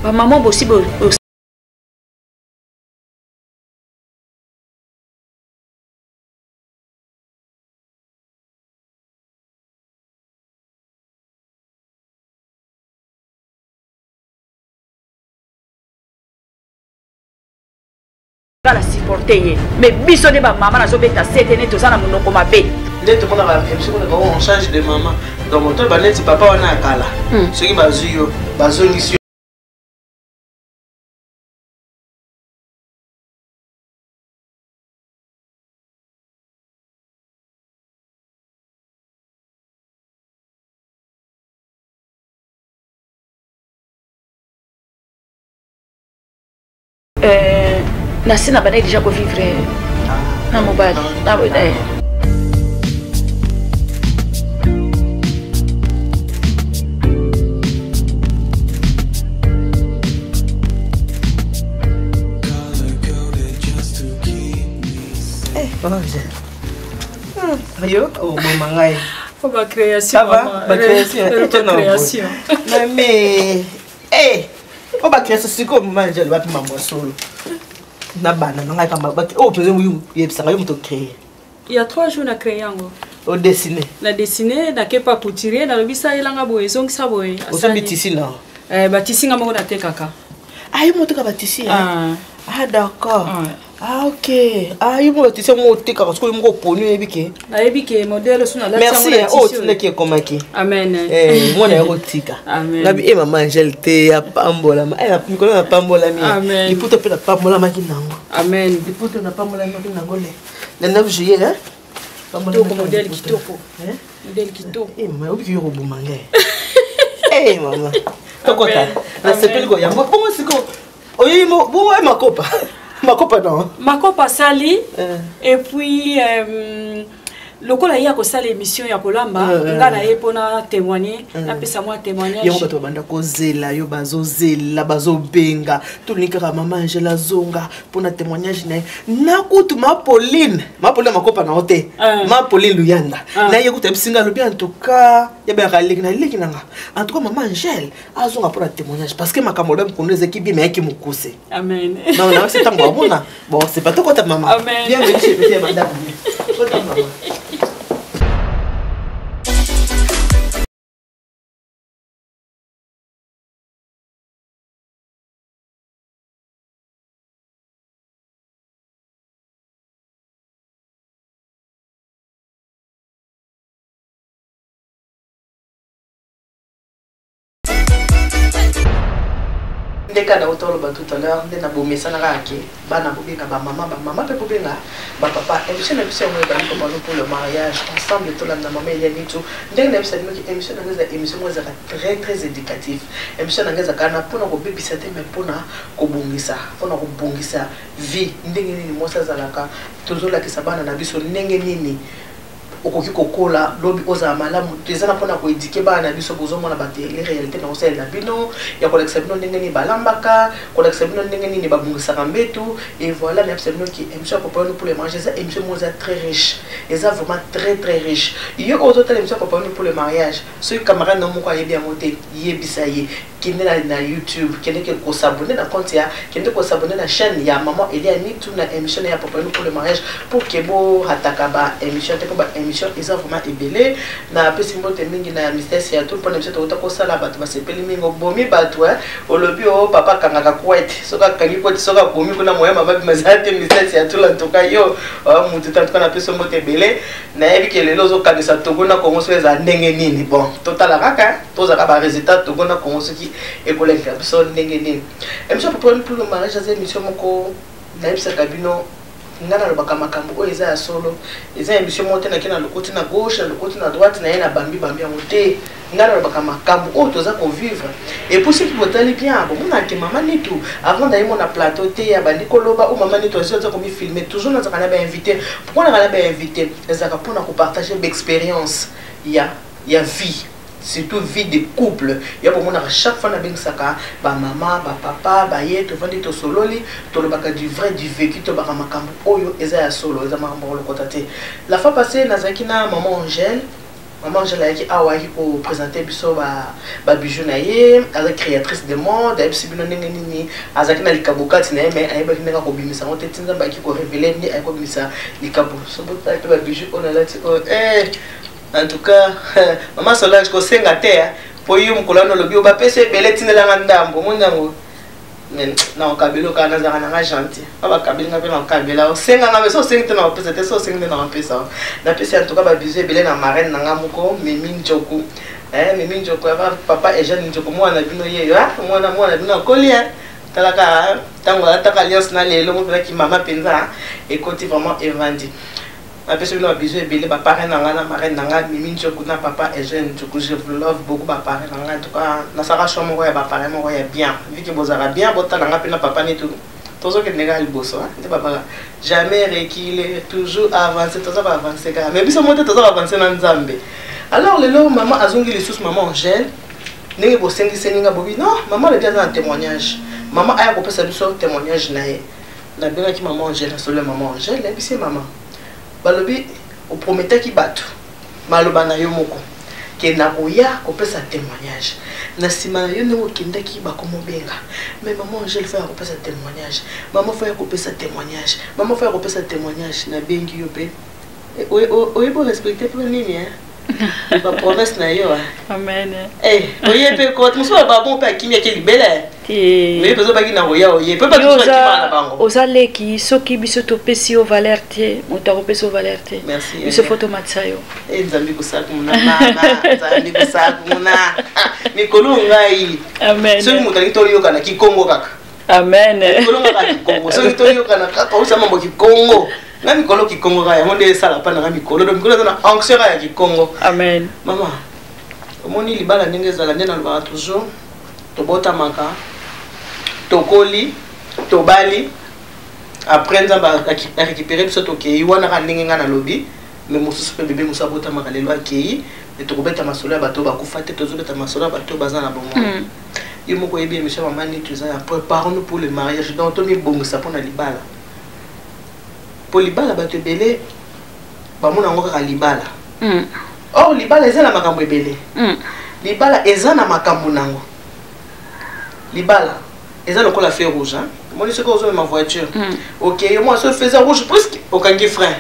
Bamama bosi nga na supporte ye mais biso nde bamama nazobeta sete nde toza na monoko mabe. Nde tomonaka émission monaka on change de mama, donc moto baneti papa wana ya kala, soki bazwi yo bazongisi. Nasi na bandaki déjà kovivre na mobali na eh. Yo oboma ngai. Oh, ba création. Ça va? Ba création. Création. Mais eh o ba création sikoyo mama Angel wapi mambo ya solo na bana na ngai kamba oyo mpenza oyebisanga yo moto créé. Il y a 3 jours na créé yango. Odessine? Na dessine, nakepa couturier, nalobi salelanga boye, ezongisa boye. Osombi tisi na? Eh, batisi nga moko natekaka. Ah, yo moteka batisi? Ah, ah d'accord. Ah ok, ah yo moko batisi yango otekaka, soki yo moko oponi oyebi ke. Nayebi ke modèle so nalati. Merci. Oyo otindaki ekomaki. Amen. Mwana ya kotika nabi e mama Angele te apambolama mikolo napambolami liputa mpe napambolamaki nango. Amen. Liputa napambolamaki nango le 9 juillet, hein? Kitoko, modèle kitoko, modèle kitoko. Eh mama, obiki yo koboma ngai. Eh mama, tokota, nasepeli koyango bongo. Sikoyo oyebi bongo e makopa, makopa non? Makopa asali et puis lokola ye akosala émission ya kolamba, nga na ye mpona témoigner, napesa mwa témoignage. Yango bato babanda kozela yo, bazozela, bazobenga, tolingi kaka mama Angela azonga mpona témoignage na ye. Na kutu ma Pauline, ma Pauline makopa na yo te, ma Pauline Luyanda na ye kutu ayebisinga, alobi en tout cas yabengaka leki na leki nanga, en tout cas mama Angele azonga mpona témoignage parce que makambo alobi kono ezaki bien, mayaki mokuse. Amen. Non, non, c'est ntango amona. Bon, c'est pas tokota mama. Amen. Bienvenue chez petit madame. Kota mama. Nde kaka nauta oloba tout à l'heure, nde nabomesana kaka ke bana bobenga bamama, bamama mpe bobenga bapapa. Émission na biso yango ebandi kopano pour le mariage. Ensemble tolanda mama Elia Nitu. Ndenge nayebisa bino ke émission nanga eza émission moko ezalaka très très éducatif. Émission nanga ezalaka na mpona kobebisa te, mais mpona kobongisa, mpona kobongisa vie. Ndenge nini mwasi azalaka, tozolakisa bana na biso ndenge nini okoki kokola lobi ozala malamu. Eza na mpona koéduquer bana na biso. Bozomona batele réalité na kosalela bino ya kolakisa bino ndenge nini balambaka, kolakisa bino ndenge nini babongisaka mbetu. Et voilà, nayebisa bino ki émission ya Préparons pour le mariage eza émission moko eza très riche, eza vraiment très très riche. Yo oyo ozotala émission ya Préparons pour le mariage, soki camarade na moko ayebi yango te, yebisa ye kende na YouTube, kende ke kos'abonner na compte ya, kende kos'abonner na chaîne ya maman Elia Nitu na émission na ya Préparons pour le mariage, pour ke borataka ba émission te, mpo ba émission eza vraiment ebele. Napesi mbote mingi na mystère ya tout mpona biso tokota kosala bato basepeli mingi. Obomi bato, olobi o papa akangaka kwete, soki akangi kwete, soki abomi kuna moya mama bima eza te. Mystère ya tout, en tout cas yo mutu te, en tout cas napesi mbote ebele. Nayebi ke lelo ozokanisa Togo na Kongo soki ezala ndenge nini. Bon, totala kaka, tozalaka barésultat Togo na Kongo soki ekolekela biso ndenge nini. Émission Préparons pour le mariage eza émission moko nayebisaka bino, nga nalobaka makambo oyo eza ya solo. Eza émission moko te nake na lokoti na gauche, na lokoti na droite, na ye na bambi bambi yango te. Nga nalobaka makambo oyo toza kovivre. Et puis soki botali bien, bomonake mama Nitu avant daye mona plateau te, abandi koloba o mama Nitu azi aza komifilme. Toujours nazalaka na bainvité. Pourquoi naka na bainvité? Ezalaka mpona kopartage baexpérience ya vie, surtout vie de couple. Ya bomonaka chaque fois nabengisaka bamama, bapapa, baye tovandi, tosololi, tolobaka du vrai, du vécu, tolobaka makambo oyo eza ya solo, eza makambo kolokota te. La fois passée nazalaki na mama Angèle. Mama Angèle ayaki awa, ayaki koprésente biso babijou na ye. Aza créatrice de mode. Ayebisi bino ndenge nini azalaki na likabo kati na ye, mais ayebaki ndenge akobimisa yango te. Ti Nzambe ayaki korévéler nde ayaki kobimisa likabo. So botala mpe babijou oyo nalati oyo. En tout cas, mama Solange, kosenga te mpo yo mokolo wana olobi oyo bapesi ebele, tindelanga ndambo. Omoni yango na okabela okaka, nazalaka nanga gentil. Pa bakabeli nga mpe na okabela, osenganga me so osengi te na opesa te, so osengi nde na opesa. Napesi en tout cas babisous ebele na marraine na nga moko, Memi Njoku. Memi Njoku ava papa Eugène Njoku, mwana na bino yeyo, mwana bino akoli. Talaka ntango alataka alliance na lelo mo mpenzaki mama mpenza ekoti vraiment evandi. Napesi bino babisous ebele, baparrain na nga na marraine na nga, Mimi Njoku na papa Eugène Njoku. Je vous love beaucoup, baparrain na nga. En tout cas, nasalaka choix moko ya baparrain moko ya bien, vu que bozalaka bien. Botala nga mpe na papa Netu, tozokende kaka liboso nde babaka jamais reculer, toujours avancer. Toza koavance kaka, mais biso mo te, toza koavance na Nzambe. Alors lelo mama azongi lisusu, mama Angèle. Ndenge bosengiseni nga, bobi non, mama alobi aza na témoignage, mama aya kopesa biso témoignage na ye. Nabengaki mama Angèle, nasolo ya mama Angèle, nayebisi ye: mama, balobi oprometaki bato, maloba na yo moko ke nakoya kopesa témoignage na nsima na yo. Ndenge okendaki, bakomobenga mais mama Angèle faut ya kopesa témoignage, mama faut ya kopesa témoignage, mama faut ya kopesa témoignage. Nabengi yo mpe oyebi orespecte mpe nini bapromesse na yo. Amen. Oye mpe kote mosusu babon mpe akimi, ake libele. Oye mpe ozobaki na koya, oye mpe bato mosusu bakimaka na bango. Oza leki, soki biso topesi yo valeur te, moto akopesi yo valeur te. Merci. Biso faut tomatisa yo. Nzambe kosala muna, mama, Nzambe kosala muna mikolo ngai. Amen. Soki moto alingi toyokana kikongo kaka. Amen. Mikolo kaka kikongo, soki toyokana kaka osama mambo kikongo nga mikolo kikongo kaka, yango nde esala mpa nanga mikolo. Donc mikolo eza na onction kaka ya kikongo. Amen. Mama, omoni libala ndenge ezala, nde nalobaka toujours: tobotamaka, tokoli, tobali, après Nzambe arécupéré biso, tokei. Wana kaka ndenge ngai nalobi. Mais mosusu mpe bebe mosusu abotamaka lelo, akei. Me tokobeta masolo ya bato oyo bakufa te, tozobeta masolo ya bato oyo baza na bomoi. Yo moko oyebi émission mama Nitu eza ya préparons-nous pour le mariage. Donc tomibongisa mpona libala, mpo libala, bato ebele bamona yango kaka libala. Or libala eza na makambo ebele. Libala eza na makambo nango. Libala eza lokola feu rouge. Omoni soki ozomema voiture, ok, yo mwa so feu eza rouge, puisque okangi frein,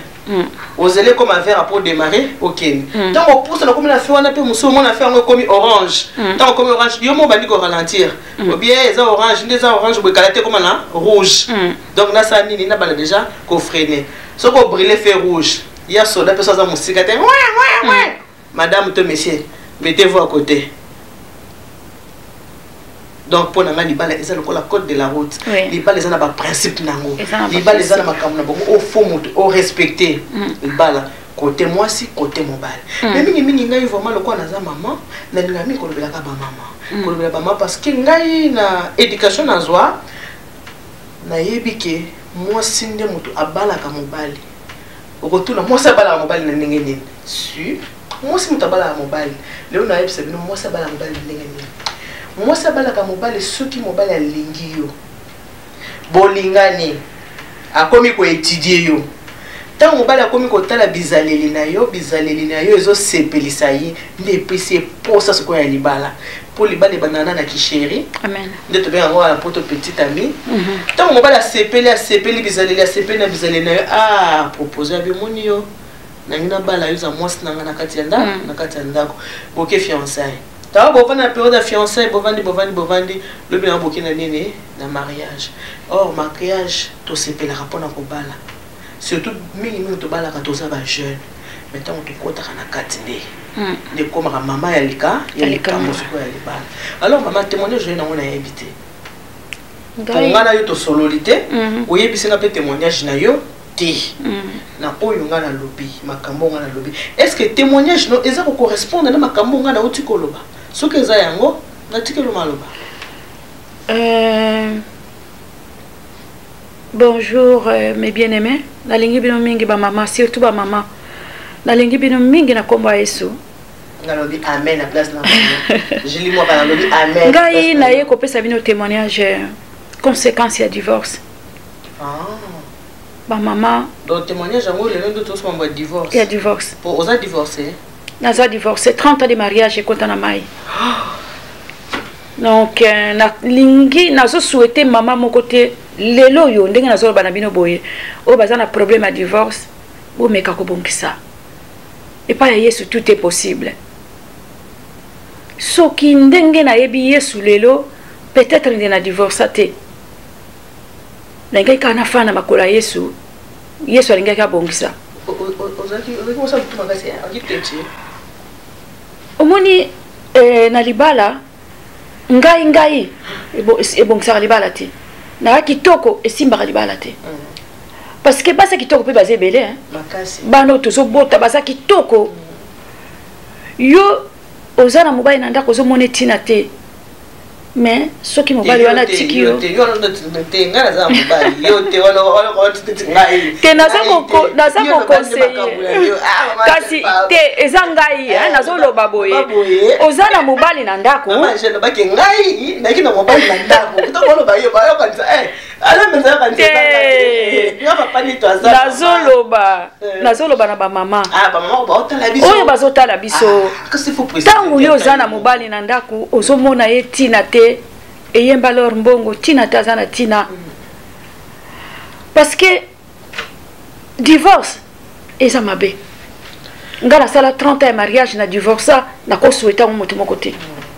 ozeli ekoma vert apo démarrer, okende. Ntango opusa nakomi na feu wana mpe mosusu, omona feu yango ekomi orange. Ntango ekomi orange, yo mo obandi koralentir, obie eza orange nde eza orange boye, kala te ekoma na rouge. Donc nasala nini? Nabanda déjà kofreiner. Soki obrûle feu rouge ya soda mpe so aza mosika te, madame to monsieur, mettez-vous à côté. Donc mpo na ngai, libala eza lokola code de la route. Libala eza na baprincipe nango. Libala eza na makambo na bango oyo faut moto orespecte. Libala, côté mwasi, côté mobali. Mais mingimingi ngai vraiment, lokola naza mama, nalingaka mingi kolobelaka bamama, kolobela bamama, parce que ngai na éducation nazwa, nayebi ke mwasi nde moto abalaka mobali. Okotuna: mwasi abalaka mobali na ndenge nini? Su mwasi moto abalaka mobali, lelo nayebisa bino mwasi abalaka mobali na ndenge nini. Mwasi abalaka mobali soki mobali alingi yo, bolingani, akomi koétudier yo. Ntango mobali akomi kotala bizaleli na yo, bizaleli na yo ezosepelisa ye, nde epesi ye posa sikoyo ya libala. Mpo libala ebandana na kichéri. Nde tobenga yango wana poto petit ami. Ntango mobali asepeli, asepeli bizaleli, asepeli na bizaleli na yo, a propose, abi: omoni yo, nangi nabala yo, eza mwasi na nga na kati ya ndako. Na kati ya ndako boke fiançaille. Ntango bovandi na période ya fiançaille, bovandi, bovandi, bovandi, lobi nango boke na nini? Na mariage. Or mariage, tosepelaka mpona kobala, surtout mingimingi tobalaka toza bajeune. Mais ntango tokɔtaka na kati, nde nde ekomaka mama ya lika ya likambo sikoyo ya libala. Alors mama, témoignage oye nango, nayebi te, mpo nga na yo tosololi te. Oyebisinga mpe témoignage na yo te na oyo nga nalobi, makambo nga nalobi. Est ce que témoignage no eza kocorrespondre na makambo nga nauti koloba? Soki eza yango, natikeli maloba. Bonjour mes bien-aimés, nalingi bino mingi bamama, surtout bamama, nalingi bino mingi na nkombo ya Yesu. Nalobi amen na place na Jili Mwaka, nalobi amen. Ngai naye kopesa bino témoignage, conséquence ya divorce. Ah. Bamama. Donc témoignage yango lelo nde tosomamba divorce? Ya divorce. Po oza divorcé? Naza divorcé, 30 ans de mariage ekota na mai. Donc nalingi, nazosouhaite mama moko te lelo oyo ndenge nazoloba na bino boye, oyo baza na problème ya divorce, bomeka kobongisa. Epai ya Yesu tout est possible. Soki ndenge nayebi Yesu lelo, peut-être nde na divorça te, nalingaki kaka nafanda na makolo ya Yesu. Yesu alingaki abongisa. Omoni, na libala ngai ngai ebongisaka libala te. Naka kitoko esimbaka libala te, parce que basi ya kitoko mpe baza ebele. Bana oyo tozobota baza kitoko. Yo oza na mobali na ndako, ozomona etina te, mais soki mobali wana atiki yo te. Naza koconseiller kasi te, eza ngai nazoloba boye. Oza na mobali na ndako. Ngai naki na mobali na ndako, te. Nazoloba na bamama oyo bazotala biso. Ntango yo oza na mobali na ndako, ozomona ye ntina te, eyemba lor mbongo ntina te, aza na ntina, parce que divorce eza mabe. Nga nasala 30 ans ya mariage na divorça, nakosouhaiter yango moto moko te.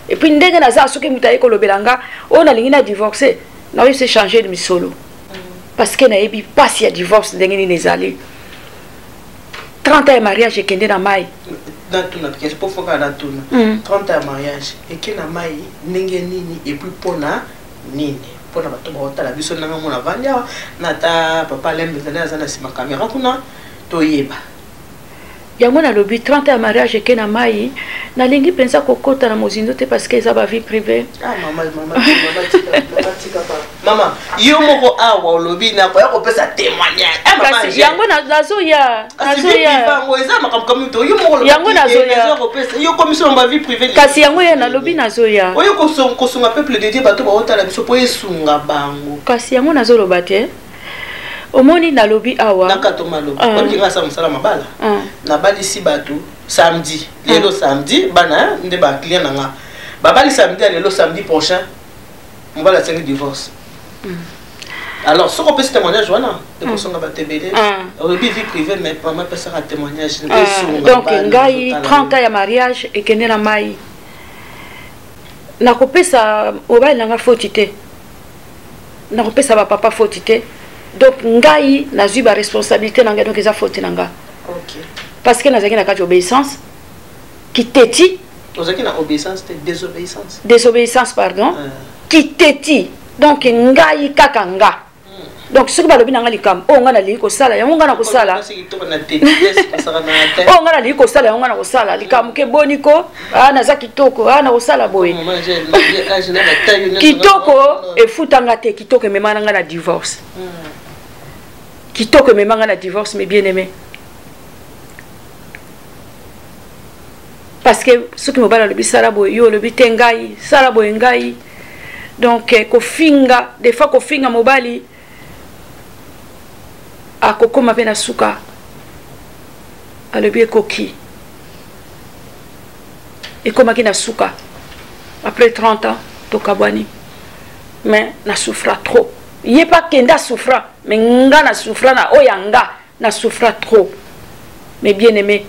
Et puis ndenge naza, soki moto aye kolobela nga oyo nalingi na divorce, naoyi se changer de misolo, parce que nayebi mpasi ya divorce ndenge nini ezali. 30 ans ya mariage ekende na mai. Natuna po foka natuna: 30 ans ya mariage eke na mai ndenge nini? Et puis mpona nini? Mpona bato baotala biso, ndanga mona vandi awa na ata papa Lembe ezali, aza na nsima caméra kuna, toyeba. Yango nalobi 30 ans ya mariage eke na mai. Nalingi mpenza kokɔta na mozindo te parce que eza bavie privée. Ah, mama, mama, mama, yo moko awa olobi nakoya kopesa témoignage. Kasi yango nazoya. Nazoya eza makambo kami to yo moko. Yango nazoya. Yo commission ba vie privée. Kasi yango ye nalobi nazoya. Oyo kosunga peuple de Dieu, bato baotala biso po esunga bango. Kasi yango nazoloba te. Omoni, nalobi awa. Nakato maloba olinga asala mosala mabala. Nabalisi bato samedi, lelo samedi, bana nde baclient na nga babali samedi ya lelo, samedi prochain mobali asengi divorce. Alors soki opesi témoignage wana, ekosonga bato ebele. Olobi vie privée, mais mama apesaka témoignage. Donc ngai, 30 ans ya mariage ekende na mai. Nakopesa mobali na nga foti te, nakopesa bapapa foti te. Donc ngai nazwi baresponsabilité na ngai, donc eza foti na nga, parce que nazalaki na kati ya obéissance kiteti. Ozalaki na obéissance te, désobéissance. Désobéissance, pardon. Kiteti. Donc ngai kaka nga. Donc soki balobi na nga likambo oyo ngai nalingi kosala yango, ngai na kosala oyo ngai nalingi kosala yango, ngai na kosala likambo ke boni ko naza kitoko, na kosala boye. Kitoko efutanga te. Kitoko emema na ngai na divorce. Kitoko emema ngai na divorce, mes bien aimé, parce que soki mobali alobi sala boye, yo olobi te, ngai sala boye, ngai. Donc kofinga, des fois kofinga mobali, akokóma mpe na suka alobi ekoki. Ekomaki na suka après 30 ans tokabwani, mais na souffra trop. Ye mpe akende asouffra, mais nga na souffra na oyo ya nga, na souffra trop, mais bien aimé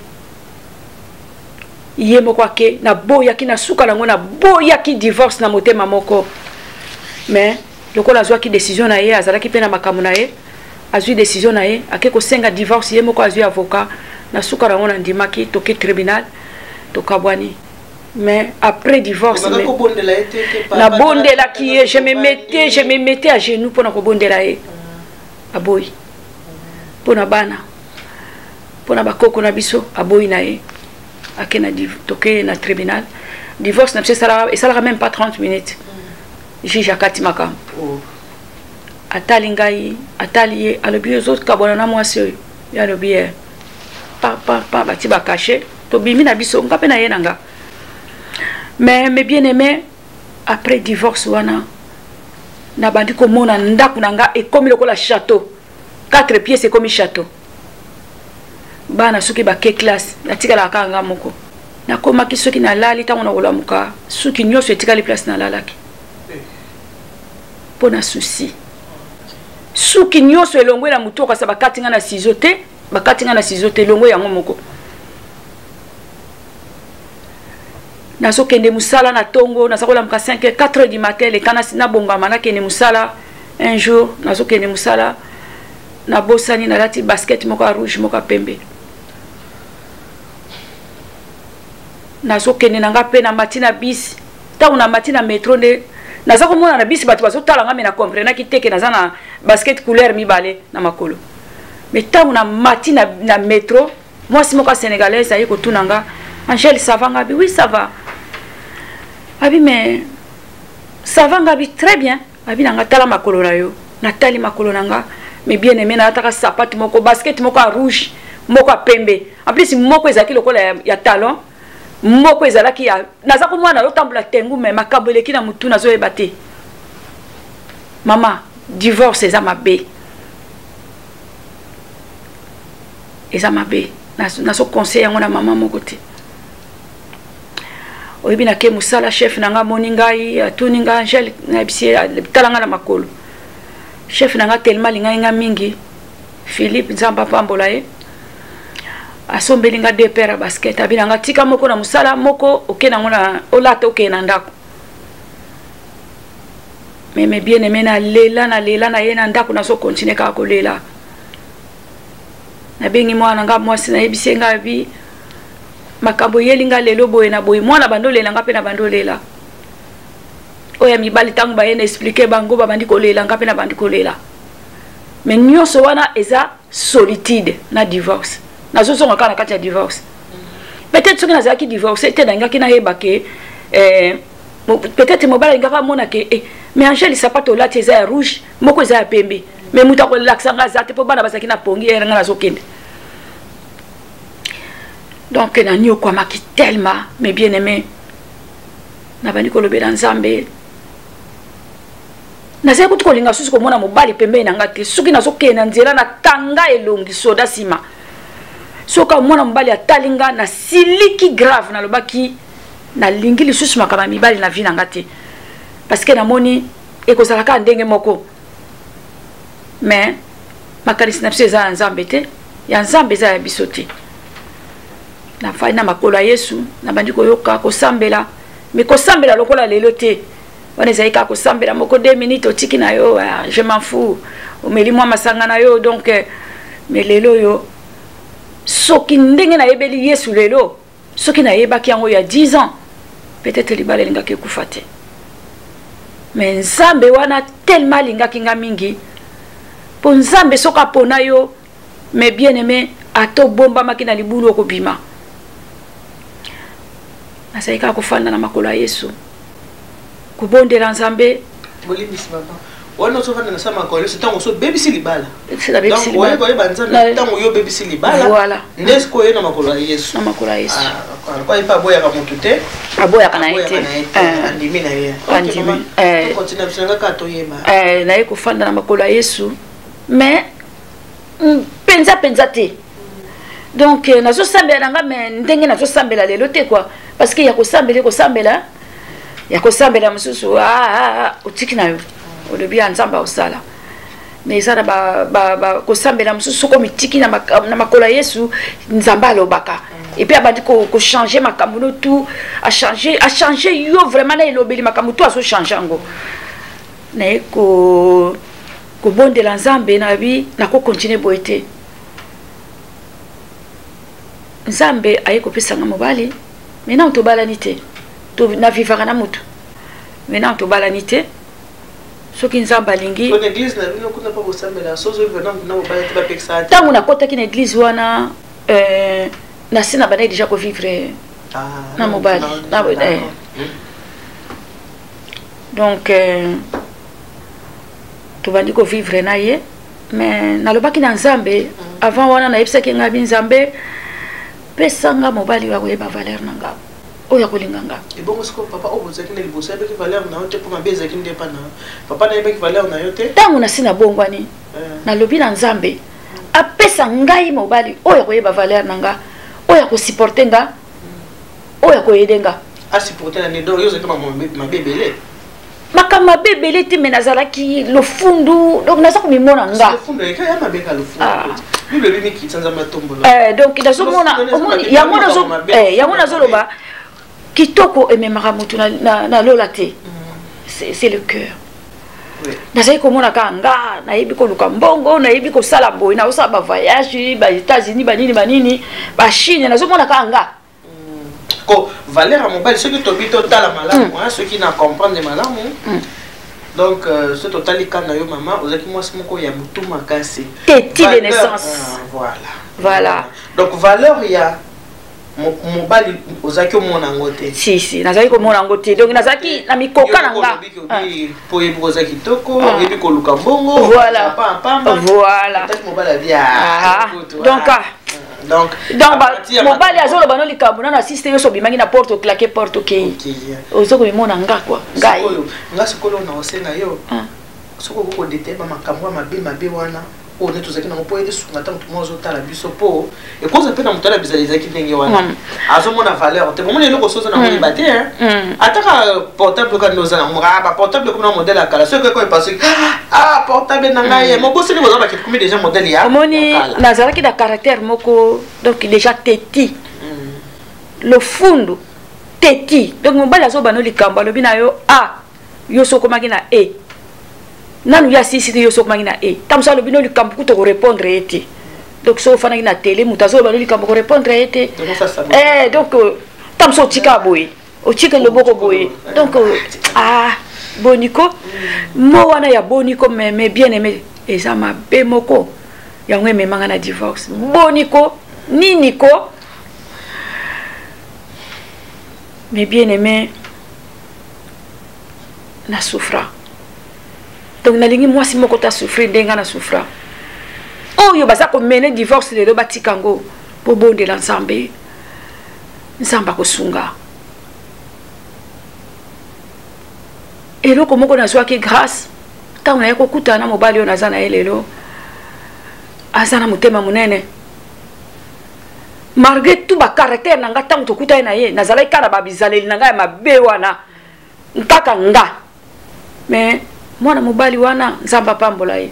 ye moko ake. Naboyaki na suka nango, naboyaki divorce na motema moko, mais lokola azwaki décision na ye, azalaki mpe na makambo na ye, azwi décision na ye, ake kosenga divorce ye moko, azwi avocat. Na suka nango nandimaki, toke tribunal, tokabwani. Mais après divorce, nabondelaki ye, je me mettais à genoux mpona kobondela ye. Aboyi mpona bana, mpona bakoko na biso, aboyi na ye. Ake na, toke na tribunal, divorce na biso esalaka même pas 30 minutes. Juge akati makambo, atali ngai, atali ye, alobi: ozokabwana na mwasi oyo? Ye alobi ye pa pa pa, bati bacachets, tobimi na biso, nga mpe na ye na nga. Mais mes bien aimé, après divorce wana, nabandi komona ndako na nga ekomi lokola château, quatre pièces ekomi château. Bana soki bake classe, natikalaka kaka nga moko. Nakomaki soki nalali, ntango nakolamuka, suki nyonso etikali place nalalaki. Mpo na souci. Suki nyonso elongwe na motu, okasa bakati nga na ciseau te, bakati nga na ciseau te, elongwe yango moko. Nazokende mosala na tongo, naza kolamuka 5 heures, 4 heures du matin, leka nabongama nakende mosala. Un jour nazokende mosala, nabosani nalati basket moko ya rouge moko ya pembe. Nazokende na nga mpe namati na bisi. Ntango namati na metro nde naza komona na bisi bato bazotala nga, me na comprenaki te ke naza na basket couleur mibale na makolo. Me ntango namati na metro, mwasi moko ya sénégalaise aye kotuna nga, Angèle, ça va? Nga abi oui, ça va. Abi mais ça va? Nga abi très bien. Abi na nga tala makolo na yo. Natali makolo na nga, mais bien aimé, nalataka sapatu moko, basket moko ya rouge moko ya pembe. En plus moko ezalaki lokola ya talon, moko ezalaki ya, naza komona nazotambola tengu, mais makambo eleki na mutu nazoyeba te. Mama, divorce eza mabe, eza mabe. Nazo conseiller yango na mama moko te. Oyebi nake mosala, chef na nga amoni ngai, atuni nga, Angèle, nayebisi ye, tala nga na makolo. Chef na nga tellement alingaki nga mingi, Philippe, Nzambe apambola ye, asombeli nga 2 paires ya basket. Abi na nga tika moko na mosala, moko oke nango na olata okende na ndako. Mais mes bien aimé, nalela, nalela na ye na ndako, nazo continuer kaka kolela. Nabengi mwana nga mwasi, nayebisi ye nga abi makambo eyeli nga lelo boye na boye. Mwana bando olela, nga mpe na bando olela. Oyo ya mibali ntango baye na expliquer bango, babandi kolela, nga mpe na bandi kolela. Mais nyonso wana eza solitude na divorce. Nazozonga kaka na kati ya divorce. Peut-être soki nazalaki divorce te, nalingaki nayeba ke, peut-être mobali alingaka amona ke, mais Angèle, sapato olati eza ya rouge, moko eza ya pembe. Mais moto akolakisa nga aza te, mpo bana bazalaki na pongi, ye nga nazokende. Donc naniokwamaki tellement, mais bien aimé, nabandi kolobela Nzambe. Nazali kutu kolinga susu komona mobali pembeni na nga te. Soki nazokende na nzela, nakanga elongi soda nsima, soki mwana mobali atali nga, nasiliki grave. Nalobaki nalingi lisusu makambo ya mibali na vie na nga te, parce que namoni ekozala kaka ndenge moko. Mais makanisi na biso eza ya Nzambe te, ya Nzambe eza ya biso te. Nafandi na makolo ya Yesu, nabandi koyoka kosambela, mais kosambela lokola lelo te. Wana ezali kaka kosambela moko 2 minutes, otiki na yo, je m'en fous, omeli mwa masanga na yo. Donc mais lelo oyo, soki ndenge nayebeli Yesu lelo, soki nayebaki yango ya 10 ans, peut-être libala elingaki ekufa te. Mais Nzambe wana tellement alingaki nga mingi, mpo Nzambe soki apona yo, mais bien aimé, ata obombamaki na libulu okobima. Nazali kaka kofanda na makolo ya Yesu, kobondela Nzambe. Bolimbisi mama, wana ozofanda na sa makolo Yesu ntango oso obebisi libala. Donc oyebi koyeba Nzambe ntango yo obebisi libala. Voilà. Nde sikoyo oye na makolo ya Yesu. Na makolo ya Yesu. Alikuwa ye mpe aboyaka motu te. Aboyaka na ye te. Andimi na ye. Andimi. Continue biso kaka toyeba. Naye kofanda na makolo ya Yesu, mais mpenza mpenza te. Donc nazosambela na nga, mais ndenge nazosambela lelo te quoi, parce que ya kosambela, kosambela ya kosambela mosusu, otiki na yo, olobi ya Nzambe aosala. Mais eza na kosambela mosusu, soki omitiki na makolo ya Yesu, Nzambe alobaka. Et puis abandi kochanger makambo no tout, achanger yo vraiment na elobeli, makambo tout azochanger yango. Naye kobondela Nzambe, nayebi nakokontinue boye te. Nzambe aye kopesanga mobali. Maintenant tobalani te, navivaka na motu. Maintenant tobalani te, soki Nzambe alingi. Ntango nakɔtaki na église wana, nasi na bandaki déjà kovivre na mobali. Donc tobandi kovivre na ye, mais nalobaki na Nzambe avant wana, nayebisaki ngai bi Nzambe, pesanga mobali oyo akoyeba valeur na nga, oyo akolinga nga. Ebongo sikoyo papa oyo bozalaki na liboso ayebaki valeur na yo te, mpo mabe ezalaki nde epa na yo? Papa nayebaki valeur na yo te? Ntango nasi nabongwani, nalobi na Nzambe apesa ngai mobali oyo akoyeba valeur na nga, oyo akosupporte nga. Oyo akoyede nga. Asupporte na nini? Donc yo ozalaki mabe ebele. Makambo mabe ebele te, me nazalaki lofundu, donc naza komimona nga. Donc nazomona, omoni yango, nazoloba kitoko ememaka motu na lola te, c'est le cœur. Nazali komona kaka nga nayebi koluka mbongo, nayebi kosala boye, nazosala bavoyage, ba États-Unis, banini banini, baChine, nazomona kaka nga. Ko valeur ya mobali, soki tobi totala malamu, soki na comprendre malamu, donc soki totali ka na yo mama, ozalaki mwasi moko ya motu makasi. Têtu de naissance. Voilà. Voilà. Donc valeur ya mobali ozalaki omona yango te. Si, si, nazalaki komona yango te. Donc nazalaki na mikoka na nga. Po oyebi koza kitoko, oyebi koluka mbongo. Voilà. Mobali abi. Donc donc donc mobali azoloba no likambo nano asiste nyonso, obimaki na porte, oclaquer porte, okei, oza komimona nga kua ngai. Nga sikoyo na osenga yo, soki okoki kodétailler bamakambo ya mabe mabe wana oyo neti ozalaki nango, mpo esunga ntango moto moko azotala biso, mpo ekoza mpe na moto ala bizali ezalaki ndenge wana, azomona valeur te. Bomoni eloko so oza nango, oyeba te. Ataka portable kaka nde oza nango, baportable kuna modèle ya kala, soki eko epasi, ah, portable na ngai moboseli, boza bakiti komi déjà modèle ya Omoni, nazalaki na caractère moko, donc déjà têtu, lofundu, têtu. Donc mobali azobana likambo, alobi na yo a, yo so okomaki na e, nanu ye asisi te, yo so okomaki na e. Ta mosu alobi no likambo kuta korépondre ye te. Donc so ofandaki na télé, moto azoloba no likambo, korépondre ye te. Donc ta mosu otika boye, otika loboko boye. Donc ah, boniko mo wana ya boniko, mais bien aimé, eza mabe moko yango ememanga na divorce. Boniko nini ko, mais bien aimé, na souffra. Donc nalingi mwasi moko ta souffrir ndenge nga na souffra. Oyo baza komene divorce lelo, batika yango, bobondela Nzambe, Nzambe akosunga. Eloko moko nazwaki grâce ntango naye kokutana na mobali oyo naza na ye lelo, aza na motema monene malgré tout bacaractère na nga. Ntango tokutani na ye, nazalaki kaka na babizaleli na ngai ya mabe wana kaka nga, mais mwana mobali wana, Nzambe apambola ye,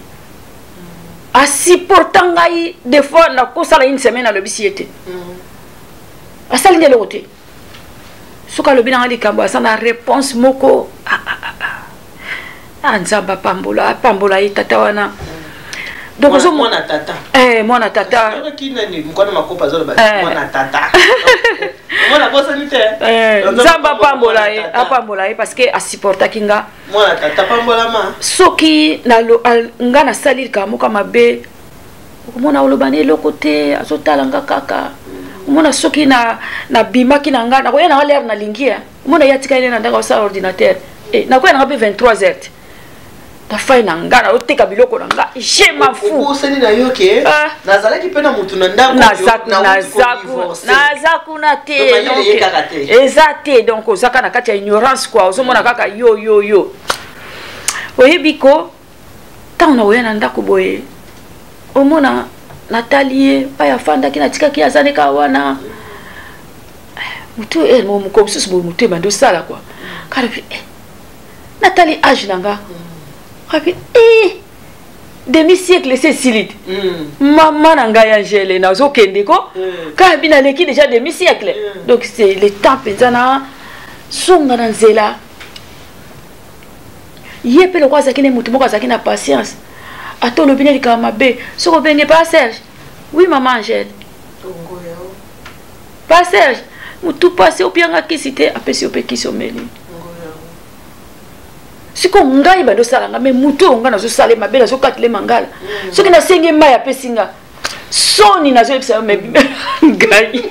asupporta ngai. Des fois nakosala une semaine alobisi ye te, asali nde eloko te. Soki alobi nanga likambo, aza na réponse moko. Ah, ah, ah, ah. Nzambe apambola, apambola ye tata wana. Donc mwana tata. Eh, mwana tata. Mwana makopa azoloba mwana tata, mwana bosani te. Nzambe apambola ye, apambola ye, parce que asupportaki nga. Mwana tata, pambolama. Soki nga nasali likambo moko mabe, okomona oloba na eloko te, azotala nga kaka. Omona soki nabimaki na nga, nakoya nanga l'heure nalingi. Omona ye atikali na ndako, asala ordinateur. Nakoya nanga mpe 23 heures te, nafai na nga, naoteka biloko na nga, je m'en fous. Obosani na yo ke nazalaki mpe na motu na ndako. Naza kuna te, eza te. Donc oza kaka na kati ya ignorance kua, ozomona kaka yo yo yo oyebi ko. Ntango nakoya na ndako boye, omona natali ye pai afandaki, natikaki aza ne kaka wana. Motu moko mosusu boye, motu ebandi osala kua kaka, natali age na nga, abi demi siècle esi esili te. Mama na ngai Angele, nazokende ko kaka bi naleki déjà demi siècle. Donc c'est le temps mpenza na songa na nzela. Ye mpe lokwa azalaki ne motu moko azalaki na patience. Ata olobi ne likambo mabe, soki obenge pa Serge, oui mama Angele, pa Serge, motu pasi, opianga kisi te, apesi yo mpe kisi, omeli. Sikoyo ngai bandi osala nga, mais motu oyo ngai nazosala mabe, nazokatile mangala, soki nasengi mai, apesi nga. Soni, nazoyebisa yo, mais ngai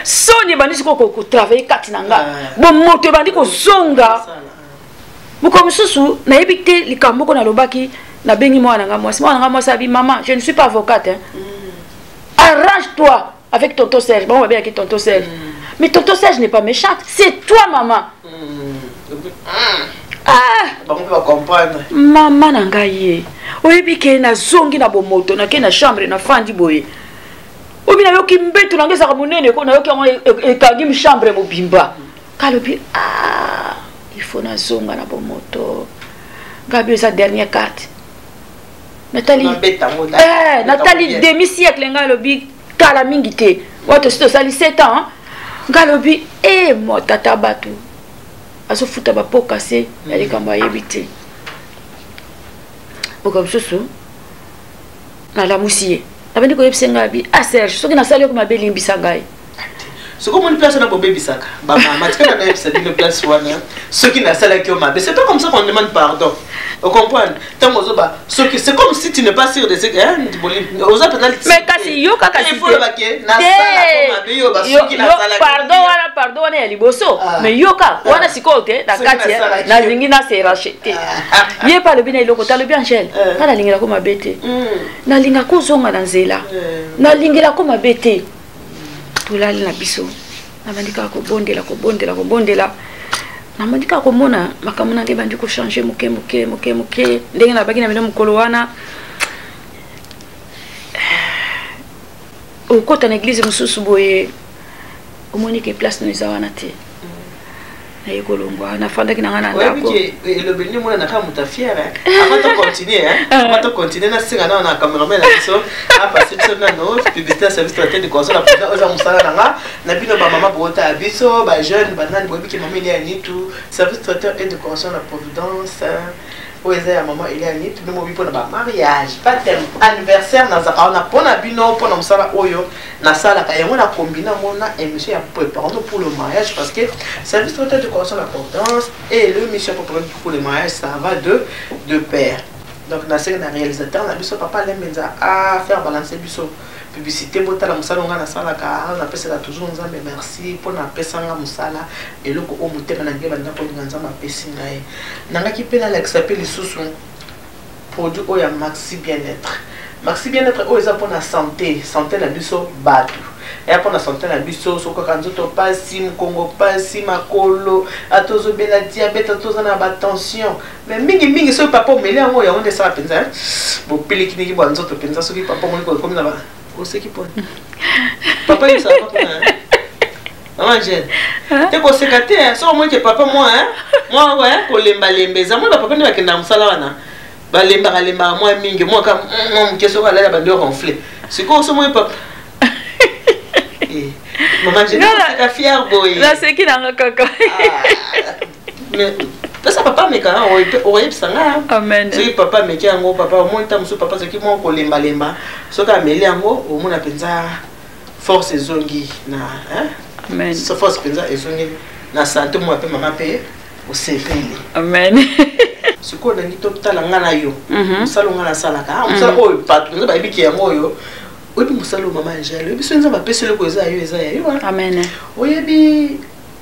soni ebandi sikoyo kotravailler kati na nga, bomoto ebandi kozonga. Mokolo mosusu, nayebi te, likambo moko nalobaki, nabengi mwana na nga mwasi. Mwana na nga mwasi abi: "Mama, je ne suis pas avocate, hein. Arrange toi avec tonton Serge." Bango babengaki tonton Serge. Mais tonton Serge n'est pas méchante, c'est toi maman. Ah, bango mpe bacomprendre. Mama na ngai ye oyebi ke nazongi na bomoto, nake na chambre, nafandi boye, oyebi. Nayoki mbeto na ngai ezalaka monene ko, nayoki yango ekangi chambre mobimba. Kalobi, ah, il faut nazonga na bomoto. Ngabi eza dernière carte. Natali, natali demi siècle. Ngai alobi kala mingi te, wa tosi tosali 7 ans. Ngai alobi e mo tata bato azofuta bapokase ya likambo ayebi te. Oka mosusu nalamusi ye, nabandi koyebisa ngai abi: "Ah Serge, soki nasali yoko mabe, limbisa ngai." Soki omoni place wana bobebisaka bamama, tikala nayebisa bino, place wana soki nasalaki yo mabe, c'est pas comme ça qu'on demande pardon. Ocomprendre? Ntango ozoba soki, c'est comme si tu n'es pas sûr de ce oza mpenza. Mais kasi yo kaka pardon wana, pardon wana ya liboso. Mais yoka wana sikoyo te, na kati nalingi nase racheter. Ye mpe alobi na eloko te, alobi: "Angele, nga nalingelako mabe te, nalingaka ozonga na nzela, nalingelako mabe te." Tolali na biso, nabandi kaka kobondela, kobondela, kobondela. Nabandi kaka komona makambo na ngai ebandi kochanger moke moke, moke moke. Ndenge nabaki na bino mokolo wana, okota na église mosusu boye, omoni ke place no eza wana te. Naye kolongwa, nafandaki na ngai na ndako. Elobeli nde mona kaka moto afiere. Avant to continue, avant to continue, nasenga nano na cameraman na biso apase biso nano publicité ya service traiteur de console na président. Oza mosala na nga na bino, bamama boota ya biso, bajeune, banani, boyebi ke mama Elia Nitu, service traiteur et décoration na Providence, oyo eza ya mama Elia Nitu nde mobi mpona bamariage, baptême, anniversaire. Nazalaka wana mpona bino, mpona mosala oyo nasalaka yango na combine yango na émission ya Préparons pour le mariage, parce que service traiteur de décoration la Providence et l'émission Préparons pour le mariage, ça va de pair. Donc nasengi na réalisateur na biso, papa Lembenza, à faire balancer biso publicité. Botala mosala nga nasalaka. Napesaka toujours Nzambe merci mpo napesanga mosala, eloko oyo motema na ngai banda kolinga, Nzambe apesi ngai. Nangaki mpe nalakisa mpe lisusu produit oyo ya Maxi Bien-être. Maxi Bien-être oyo eza mpona santé, santé na biso bato, eya mpona santé na biso. Soki kaka nzoto pasi, mokongo pasi, makolo, ata ozobela diabète, ata oza na batension, mais mingimingi soki papa omeli yango, yango nde esala mpenza bopilikiniki bwa nzoto mpenza. Soki papa omoni kokomi na ba oseki mpona papa, yebisaka mpona mama Angele te, koseka te. Soki omoni ke papa mwa mwa kolembalemba, eza moi bapapa nde bakendaka mosala wana, balembaka lembaka mwa mingi, mwa ka mwa moke, soki alali bandi ronfle. Sikoyo so moi papa, mama Angele, oseka fier boye? Naseki nanga kaka. Pesa papa ameka, okoyebisa nga. Amen. Soki papa ameki yango, papa omoni ta mosusu, papa soki mwa kolembalemba, soki ameli yango, omona mpenza force ezongi na Amen. Force mpenza ezongi na santé mwa, mpe mama mpe osepeli. Amen. Sikoyo nangi totala nga na yo mosala nga nasalaka, mosala oyo bato mpenza bayebiki yango oyo. Oyebi mosala oyo, mama Angele, oyebi so Nzambe apesi eloko eza ya yo, eza ya yo. Amen. Oyebi,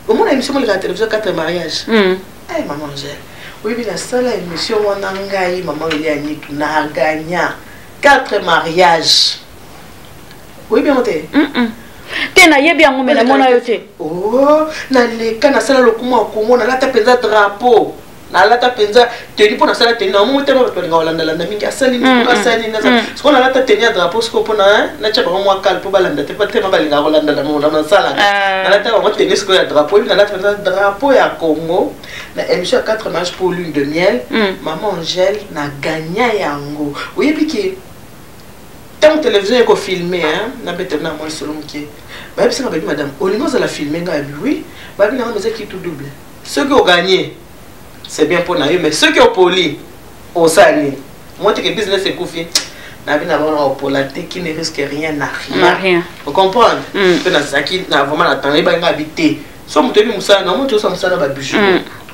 omona émission moleka na télévision, 4 mariage? Ay, mama Angele, oyebi nasala émission wana, ngai mama Elia Nitu na gagna 4 mariage, oyebi yango te? Te, nayebi yango, me namona yo te. Oh, naleka, nasala lokumu ya Kongo, nalata mpenza drapeau, nalata mpenza tenue, mpo nasala tenue na omongo te. Bato balinga kolandalanda mingi, asali nini, asali nini. Sikoyo nalata tenue ya drapeau, sikoyo mpona natya bango mwa kale mpo balanda te, tema balingaka kolandala mongo nasalaka. Nalata bango tenue sikoyo ya drapeau, ebi nalata mpenza drapeau ya Congo na émission ya 4 mariage pour lune de miel. Mama Angèle, na gagna yango. Oyebi ke ntango télévision ekofilme, nabeteli na mwa lisolo moke, bayebisanga, babi: "Madame, olingi ozala filme?" Ngai abi: "Oui." Babi nanga eza quitte ou double, soki oganye, c'est bien mpo na yo, mais soki opoli, osala nini? Moi teke business ekufi. Nabi na bango opola te, qui ne risque rien n'a rien. Rien. Ocomprendre? Mpe nazalaki na vraiment na temps, nayebaki nga abi te, so moto oyebi mosala na moto, osala mosala na babijou,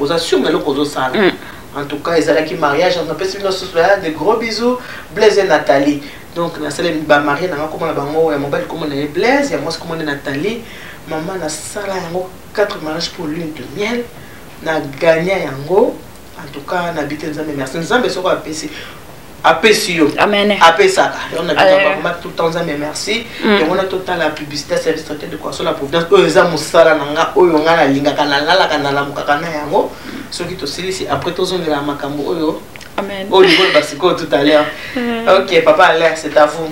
oza sûr na eloko ozosala. En tout cas, ezalaki mariage. Napesi bino susu de gros bisous, Blaise et Nathalie. Donc nasali bamarie nanga, komona bango, ya mobali komona ye Blaise, ya mwasi komona Nathalie. Mama, nasala yango 4 mariage pour lune de miel, na gagna yango. En tout cas, nabi te Nzambe merci. Nzambe soko apesi, apesi yo. Amen. Apesaka yango na bino tout le temps. Nzambe merci. Yango na totala publicité, service traiteur de coation la Providence, oyo eza mosala na nga, oyo nga nalingaka, nalalaka, nalamukaka na yango. Soki tosilisi, après tozongela makambo oyo. Amen. Oyo likolo basikoyo tout à l'heure. Ok, papa Alain, c'est à vous.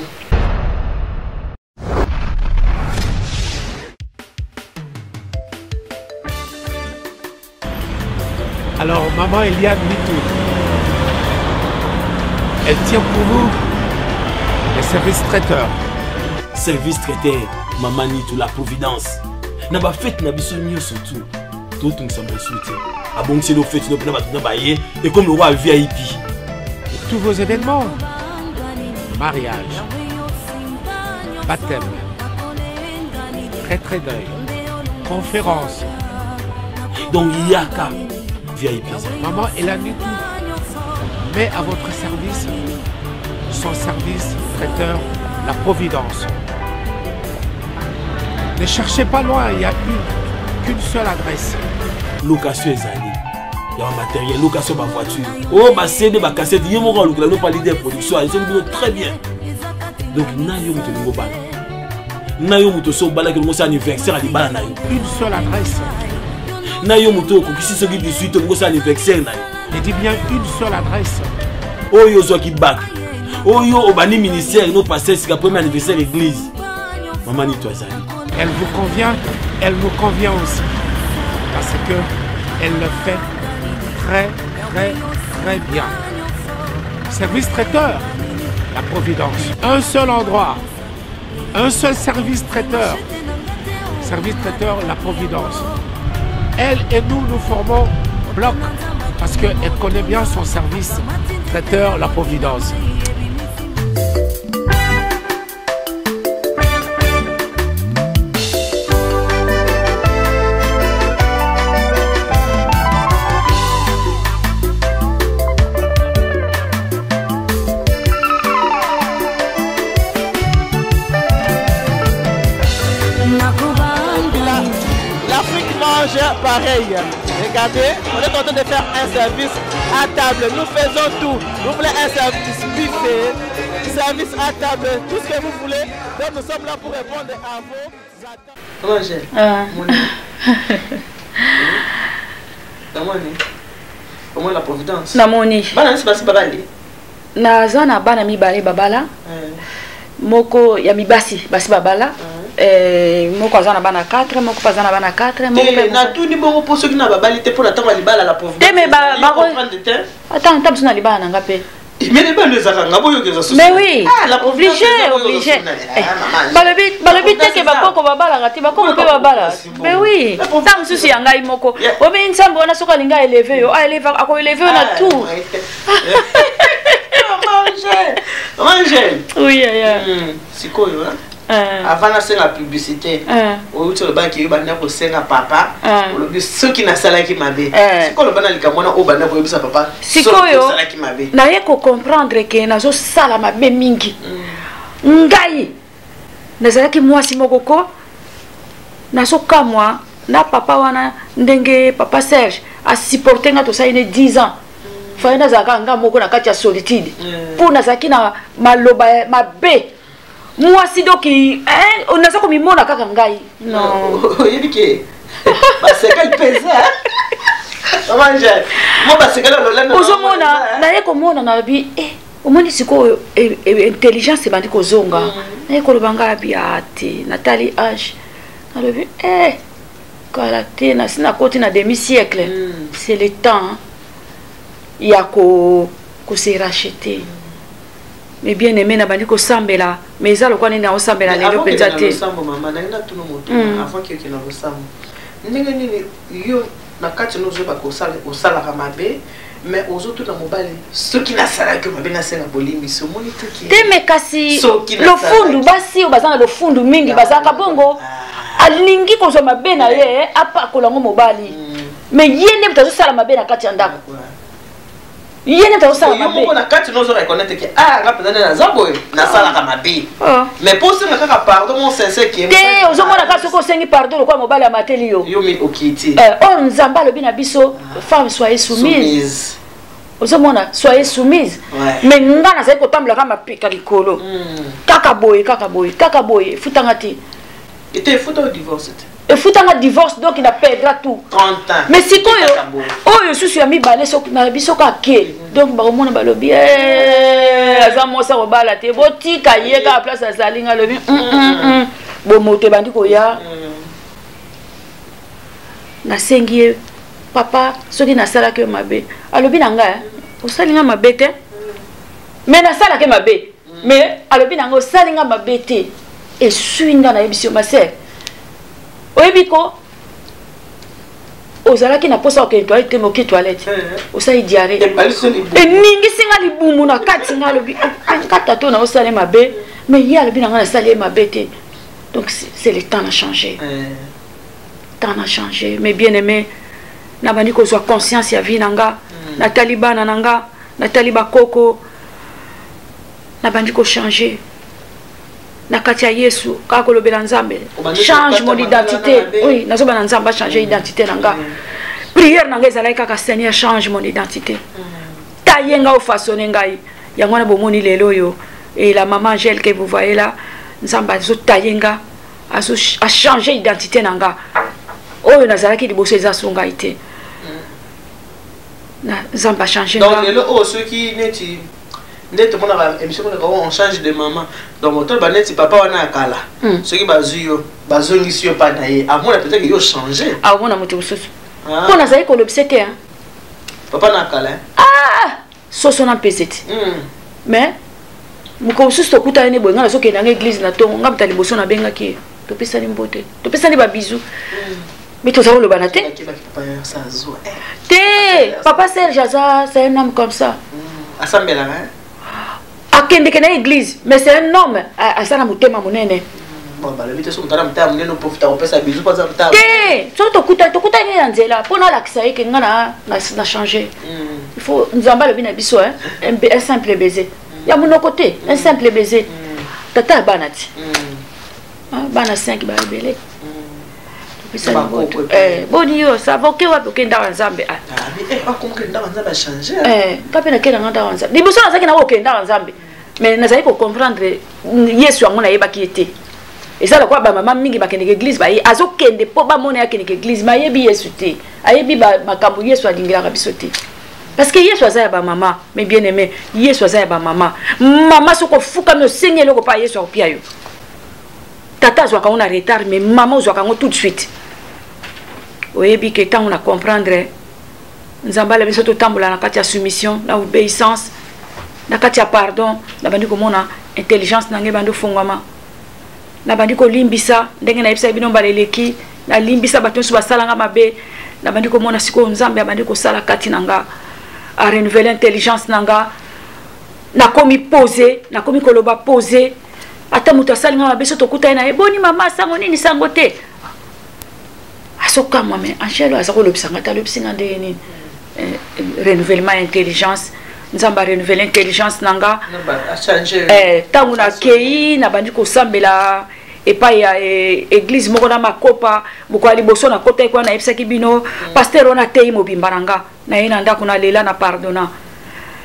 Maman Eliane Nitu. Elle tient pour vous les services traiteurs. Service traiteur, Maman Nitu, la Providence. Na ba fête na biso nyonso tout. Totungisa mosusu te. Abongiseli yo fête no mpena bato na baye ekomi lokola VIP. Tous vos événements, mariage, baptême, retrait deuil, conférence. Donc yaka VIP. Maman Eliane Nitu met à votre service son service traiteur, la Providence. Ne cherchez pas loin, il n'y a qu'une seule adresse. Location ezali ya bamatériel, location bavoiture, oyo bacd, bacassette, ye moko alukela no pa leader production azongi bino très bien. Donc na yo moto olingi obala, na yo moto osi obalaki olingi osala anniversaire ya libala na yo, une seule adresse. Na yo moto okokisi soki 18 olingi osala anniversaire na yo, Je dis bien une seule adresse. Oyo ozwaki bac, oyo obandi ministère no pasteur sika premier anniversaire église, mama Nito azali. Elle vous convient, elle nous convient aussi. Parce que elle le fait très, très, très bien. Service traiteur, la Providence. Un seul endroit, un seul service traiteur. Service traiteur, la Providence. Elle et nous, nous formons bloc parce qu'elle connaît bien son service traiteur, la Providence. L'Afrique mange pareil. Regardez, on est en train de faire un service à table. Nous faisons tout. Vous voulez un service buffet, service à table, tout ce que vous voulez. Donc nous sommes là pour répondre à vos attentes. Comment j'ai? Namoni. Comment la Providence? Namoni. Bana nsi basi babali. Naza na bana mibale babala. Moko ya mibasi basi babala. Moko aza na bana 4, moko aza na bana 4, moko pe na tuni bongo po soki na babali te pona tango libala la Providence. Te mais ba ba attends, attends biso na libala na nga pe. Mais libala ezaka nga boyo ke za Mais oui. Ah, la obligé, obligé. Balobi balobi te ke bakoko babalaka te, bakoko pe babala. Mais oui. Ta mosusu ya ngai moko. Omi nsambo wana soki alinga élever yo, a élever ako élever yo na tout. Maman Angèle. Oui, yaya. Sikoyo, hein? Avant nasenga publicité, outi olobaki yo banda kosenga papa, olobi soki nasalaki mabe. Sikoyo oloba na likambo wana oyo banda koyebisa papa, sikoyo osalaki mabe. Naye kocomprendre ke nazosala mabe mingi. Ngai nazalaki mwasi moko ko nazokamwa na papa wana ndenge papa Serge asupporte nga tosali ne 10 ans. Faye nazalaka nga moko na kati ya solitude. Mpo nazalaki na maloba mabe. Mwasi doki, naza komimona kaka ngai. Non. Oyebi ke basekeli pesa. Maman Angèle, mo basekeli ololendo. Ozomona, naye komona na bi omoni sikoyo intelligence ebandi kozonga. Naye koloba ngai abi ate, natali âge. Nalobi kala te, nasi nakoti na demi-siècle. C'est le temps ya ko se racheter. Mais bien aimé na bandi kosambela, mais eza lokwa nini naosambela lelo mpenza te. Losambo mama, nalingi natuna moto avant ke okende na losambo. Ndenge nini yo na kati no ozoyeba osalaka mabe, mais ozotuna mobali soki nasalaki mabe nasenga bolimbisi, omoni te ke te, mais kasi soki lofundu, nasalaki. Basi oyo baza na lofundu mingi bazalaka bongo, alingi kozwa mabe na ye apakola yango mobali, mais ye nde moto azosala mabe na kati ya ndako. Ye nde moto azosala Yo mabe. moko na kati no ozo reconnaître ke, ah, nga mpenza nde naza boye, nasalaka mabe. Mais mpo osenga kaka pardon mon sincère ke Te, ozomona kaka soki osengi pardon lokola mobali amateli yo. Yo mi okiti. Or Nzambe alobi na biso, femme soyez soumise. Soumise. Ozomona, soyez soumise. Mais nga nazali kotambola kaka mapeka likolo. Kaka boye, kaka boye, kaka boye, efutanga te. Ete efuta o divorce te. Efutanga divorce, donc na perdra tout. 30 ans. Mais sikoyo, Kaka boye. oyo susu ya mibale soki na biso ka ke. Donc bakomona balobi, aza mwasi akobala te, botika ye kaka place azali, nga alobi, Bomoto ebandi koya. Nasengi ye Papa, soki nasalaki yo mabe. Alobi na ngai, osali nga mabe te. Mais nasalaki mabe. Mais alobi na ngai osali nga mabe te. Esui nga nayebisi yo ma sœur. Oyebi ko ozalaki na mposa okende toilette te moki toilette osali diarrhée eningisi nga libumu na kati nga alobi nga tata na osali mabe mais ye alobi na nga nasali ye mabe te. Donc c'est le temps na changer. Temps na changer mais bien aimé nabandi kozwa conscience ya vie na nga, natali bana na nga, natali bakoko, nabandi kochanger na kati ya Yesu, kaka kolobela Nzambe, change mon identité. Oui, nazoba na Nzambe achanger identité na nga. Prière na nga ezalaki kaka Seigneur, change mon identité, taye nga, ofaçonne ngai. Yango wana bomoni lelo oyo et la maman Angèle que vous voyez là, Nzambe azotaye nga, achanger identité na nga. Oyo nazalaki liboso eza so ngai te. Na Nzambe achanger nga. Donc lelo oyo soki neti nde tomonaka émission monaka on change de maman, donc otoloba neti papa wana ya kala, soki bazwi yo bazongisi yo mpa na ye, amona peut-être yo change. Amona moto mosusu mpo nazali kolobisa te. Papa na kala. Ah, soso na mpese te. Mais mokolo mosusu tokutani ne boye, ngai nazokende nanga église na ntongo, ngai moto ya liboso nabengaki ye, topesani mbote, topesani babizu, mais toza kolobana te te. Papa Serge aza, c'est un homme comme ça. Asambelaka. Akendeke na église, mais c'est un homme aza na motema monene. Te, soki tokutani na nzela mpo nalakisa ye ke nga na change, il faut Nzambe alobi na biso un simple baiser ya monoko te, un simple baiser. Tata ya bana ti bana 5 baebele, boni yo sava oke wapi? Okendaka Nzambe nga mpe nakendanga ndaka Nzambe. Liboso nazalaki na okendaka Nzambe, mais nazali kocomprendre Yesu yango nayebaki ye te. Eza lokola bamama mingi bakendeke église, baye azokende mpo bamona ye akendeke église, mais ayebi Yesu te, ayebi makambo Yesu alingelaka biso te, parce que Yesu aza ya bamama. Mais bien aimé, Yesu aza ya bamama. Mama soki ofukami osengi eloko mpa Yesu, akopia yo. Tata azwaka yango na retard, mais mama ozwaka yango tout de suite. Oyebi ke ntango na comprendre Nzambe ala biso totambola na kati ya soumission, na obéissance, na kati ya pardon, nabandi komona intelligence na ngai ebandi ofongwama. Nabandi kolimbisa ndenge nayebisaki bino mbala eleki, nalimbisa bato nyonso basalanga mabe. Nabandi komona sikoyo Nzambe abandi kosala kati na nga, arenouvele intelligence na nga. Nakomi pose, nakomi koloba pose. Ata moto asali nga mabe, so tokutani na ye, boni mama, sango nini? Sango te, azokamwa. Me Angelo aza kolobisa nga te, alobisi nga ndenge nini? Renouvellement ya intelligence, Nzambe arenouvele intelligence na nga. Ntango nakei, nabandi kosambela epai ya église moko na Makopa. Mokolo ya liboso nakotaki kuna, nayebisaki bino, pasteur wana ateyi mobimba na nga. Naye na ndako, nalela, na pardonna.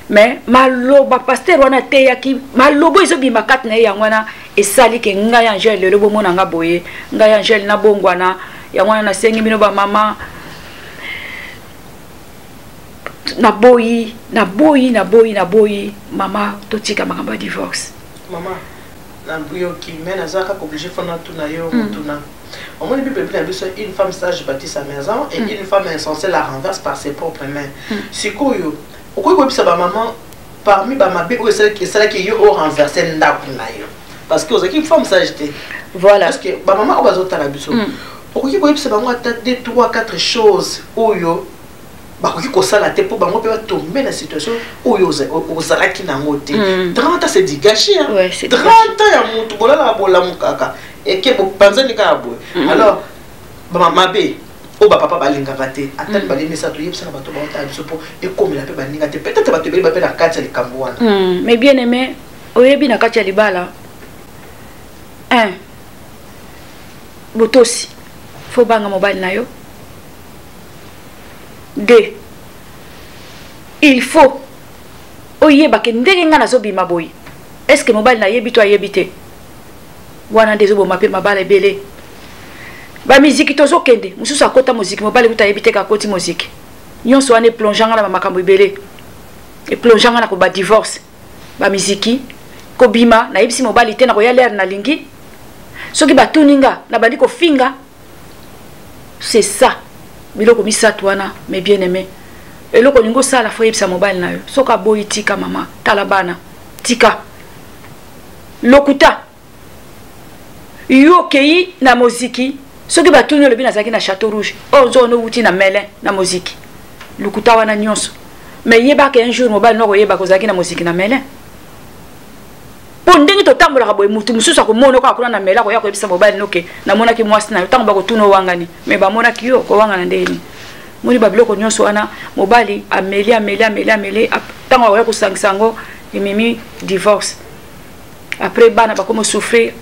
Mais maloba pasteur wana ateyaki, maloba ezobima kati na ye, yango wana esali ke ngai Angele lelo bomona nga boye. Ngai Angele nabongwana. Yango wana nasengi bino bamama, naboyi, naboyi, naboyi, naboyi, mama, totika makambo ya divorce. Mama, nayoki, mais naza kaka obligé fo natuna yo motuna. Omoni, Bible ebi na biso: une femme sage bâtit sa maison et une femme insensée la renverse par ses propres mains. Sikoyo okoki koyebisa bamama parmi bamabe oyo esalaki yo orenverse ndako na yo, parce que ozalaki femme sage te? Voilà. Parce que bamama oyo bazotala biso, okoki koyebisa bango ata 2 3 4 choses oyo bakoki kosala te mpo bango mpe batombe na situation oyo ozalaki nango te? 30 ans, c'est du gâchis, hein? Ouais, c'est 30 ans ya motu, bolalaka bolamukaka, eke bopanzani kaka boye. Alors mabe oyo bapapa balingaka te, ata mibale misato, yebisaka bato baotala biso mpo ekomela mpe baninga te. Peut-être bato ebele bape na kati ya likambo wana. Mais bien aimé, oyebi, na kati ya libala, un botosi, fo banga mobali na yo. Deux, il faut oyeba ke ndenge ngai nazobima boye, est ce que mobali nayebi to ayebi te? Wana nde ezoboma mpe mabala ebele. Bamiziki tozokende, mosusu akota moziki, mobali kuta ayebi te ka akoti moziki. Nyonso wana eplonge nga na bamakambo ebele, eplonge nga na koba divorce. Bamiziki, kobima, nayebisi mobali te, nakoya lere nalingi, soki batuni nga, nabandi kofinga. C'est ça. Biloko misato wana, mes bien aimé, eloko olingi osala, fo yebisa mobali na yo. Soki aboyi, tika mama, tala bana, tika lokuta. Yo okei na moziki, soki batuni olobi nazalaki na Chateau Rouge, oyo nzoko nowuti na Melin na moziki, lokuta wana nyonso. Mais yebaka, un jour mobali no akoyebaka ozalaki na moziki na Melin, mpo ndenge totambolaka boye, motu mosusu akomona kaka kuna na Melin, akoya koyebisa mobali noke namonaki mwasi na yo. Ntango bakotuna, owangani, mais bamonaki yo kowangana ndenge nini? Moni babiloko nyonso wana, mobali ameli, ameli, ameli, ameli, ntango akoya kosangisa yango, ememi divorce. Après, bana bakomi souffrir,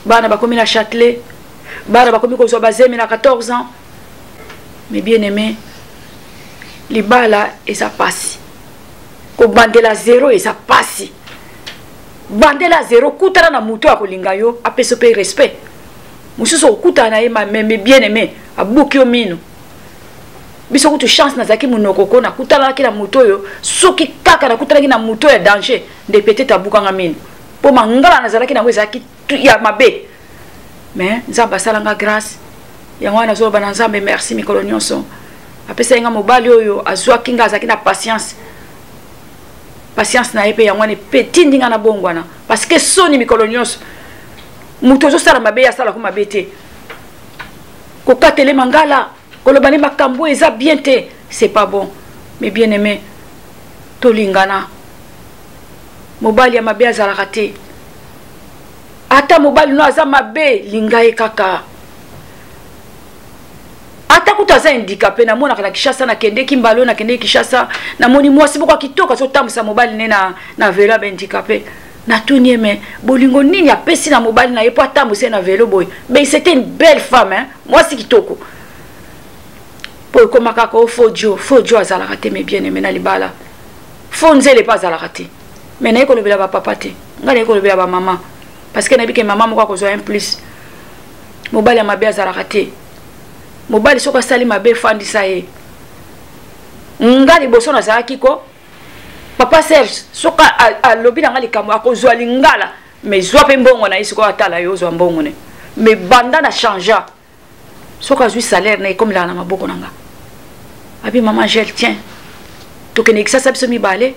bana bakomi na Châtelet, bana bakomi kozwa bazemi na 14 ans. Mais bien aimé, libala eza pasi, kobandela zero eza pasi. Bandela zero, kutana na moto akolinga yo, apesa mpe respect. Mosusu okutana na ye, mais bien aimé, abuki yo mino. Biso kutu chance, nazalaki monoko ko nakutanaki na moto oyo. Soki kaka nakutanaki na moto ya danger nde peut-être abukanga mino, mpo mangala nazalaki nango ezalaki ya mabe. Mais Nzambe asalanga grâce, yango wana nazoloba na Nzambe merci mikolo nyonso. Apesaki nga mobali oyo azwaki nga, azalaki na patience. Patience na ye mpe yango wana etindi nga na bongwana, parce que soni mikolo nyonso moto ozosala mabe, ye asalako mabe te, kokatele mangala, koloba nde makambo eza bien te, c'est pas bon. Mais bien aimé, tolingana. Mobali ya mabe azalaka te. Ata mobali no aza mabe, linga ye kaka, ata kutu aza handicapé. Namonaka na Kinshasa, nakendeki mbalo, nakendeki Kinshasa, namoni mwasi moko ya kitoko azotambwisa mobali ne na vélo ya bahandicapé. Natuni ye, mais bolingo nini apesi na mobali na ye mpo atambwisa ye na vélo boye? Mais c'était une belle femme, hein? Mwasi kitoko. Mpo ekóma kaka o faux dio, faux dio azalaka te. Mais bien aimé, na libala fo nzele mpe azalaka te. Mais naye kolobela bapapa te, ngai naye kolobela bamama, parce que nayebi ke mama moko akozwa un plus. Mobali ya mabe azalaka te. Mobali soki asali mabe, efandisa ye. Nga liboso nazalaki ko papa Serge, soki alobi na nga likambo, akozwa lingala, mais zwa mpe mbongo na ye. Sikoyo atala yo, ozwa mbongo ne. Mais banda na changea, soki azwi salaire na ekomelaka na maboko na nga, abi: "Mama Angele, tiens." Tokende Kisasa biso mibale,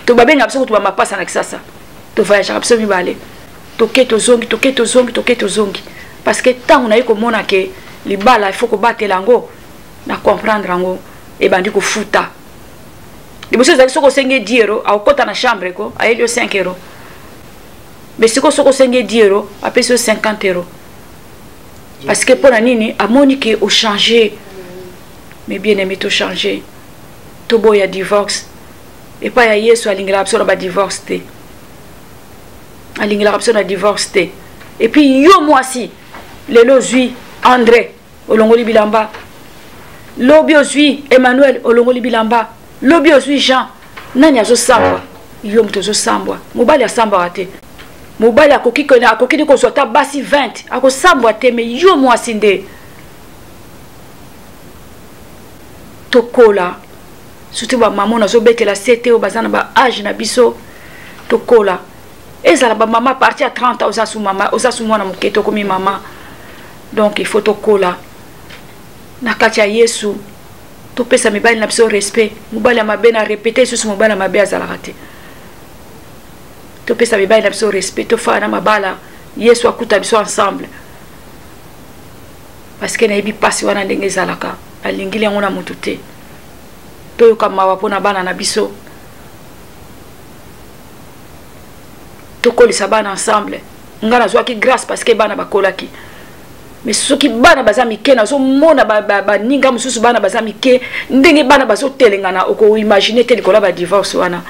to babenga biso kutu bamapasa na Kisasa. Tovoyageaka biso mibale, toke tozongi, toke tozongi, toke tozongi, parce que ntango naye komona ke libala, il faut kobatela yango, na comprendre yango ebandi kofuta. Liboso ezalaki soki osengi 10 euro, akokɔta na chambre ko ayeli yo 5 euro. Mais sikoyo soki osengi 10 euro, apesi yo 50 euro, parce que mpo na nini? Amoni ke ochange. Mais bien aimé, tochange, toboya divorce. Epai ya Yesu alingelaka biso na badivorce te, alingelaka biso na divorce te. Et puis yo mwasi, lelo ozwi André, olongoli bilamba, lobi ozwi Emmanuel, olongoli bilamba, lobi ozwi Jean. Nani azosambwa? Yo moto ozosambwa. Mobali asambwaka te. Mobali akoki akoki kozwa ata basi 20, akosambwa te. Mais yo mwasi nde tokola, surtout bamama nazobetela se te, oyo baza na baage na biso. Tokola, ezala bamama partir ya 30 ans, oza su mama, oza su mwana moke, tokomi mama. Donc il faut tokola na kati ya Yesu, topesa mibali na biso respect. Mobali ya mabe, na répéter lisusu, mobali ya mabe azalaka te. Topesa mibali na biso respect, tofala na mabala, Yesu akuta biso ensemble, parce que nayebi mpasi wana ndenge ezalaka, alingili yango na motu te. Toyoka mawa mpona bana na biso, tokolisa bana ensemble. Nga nazwaki grâce parce que bana bakolaki. Mais soki bana baza mike, nazomona baninga mosusu bana baza mike, ndenge bana bazotelengana, okoimagine te likolo ya badivorce wana.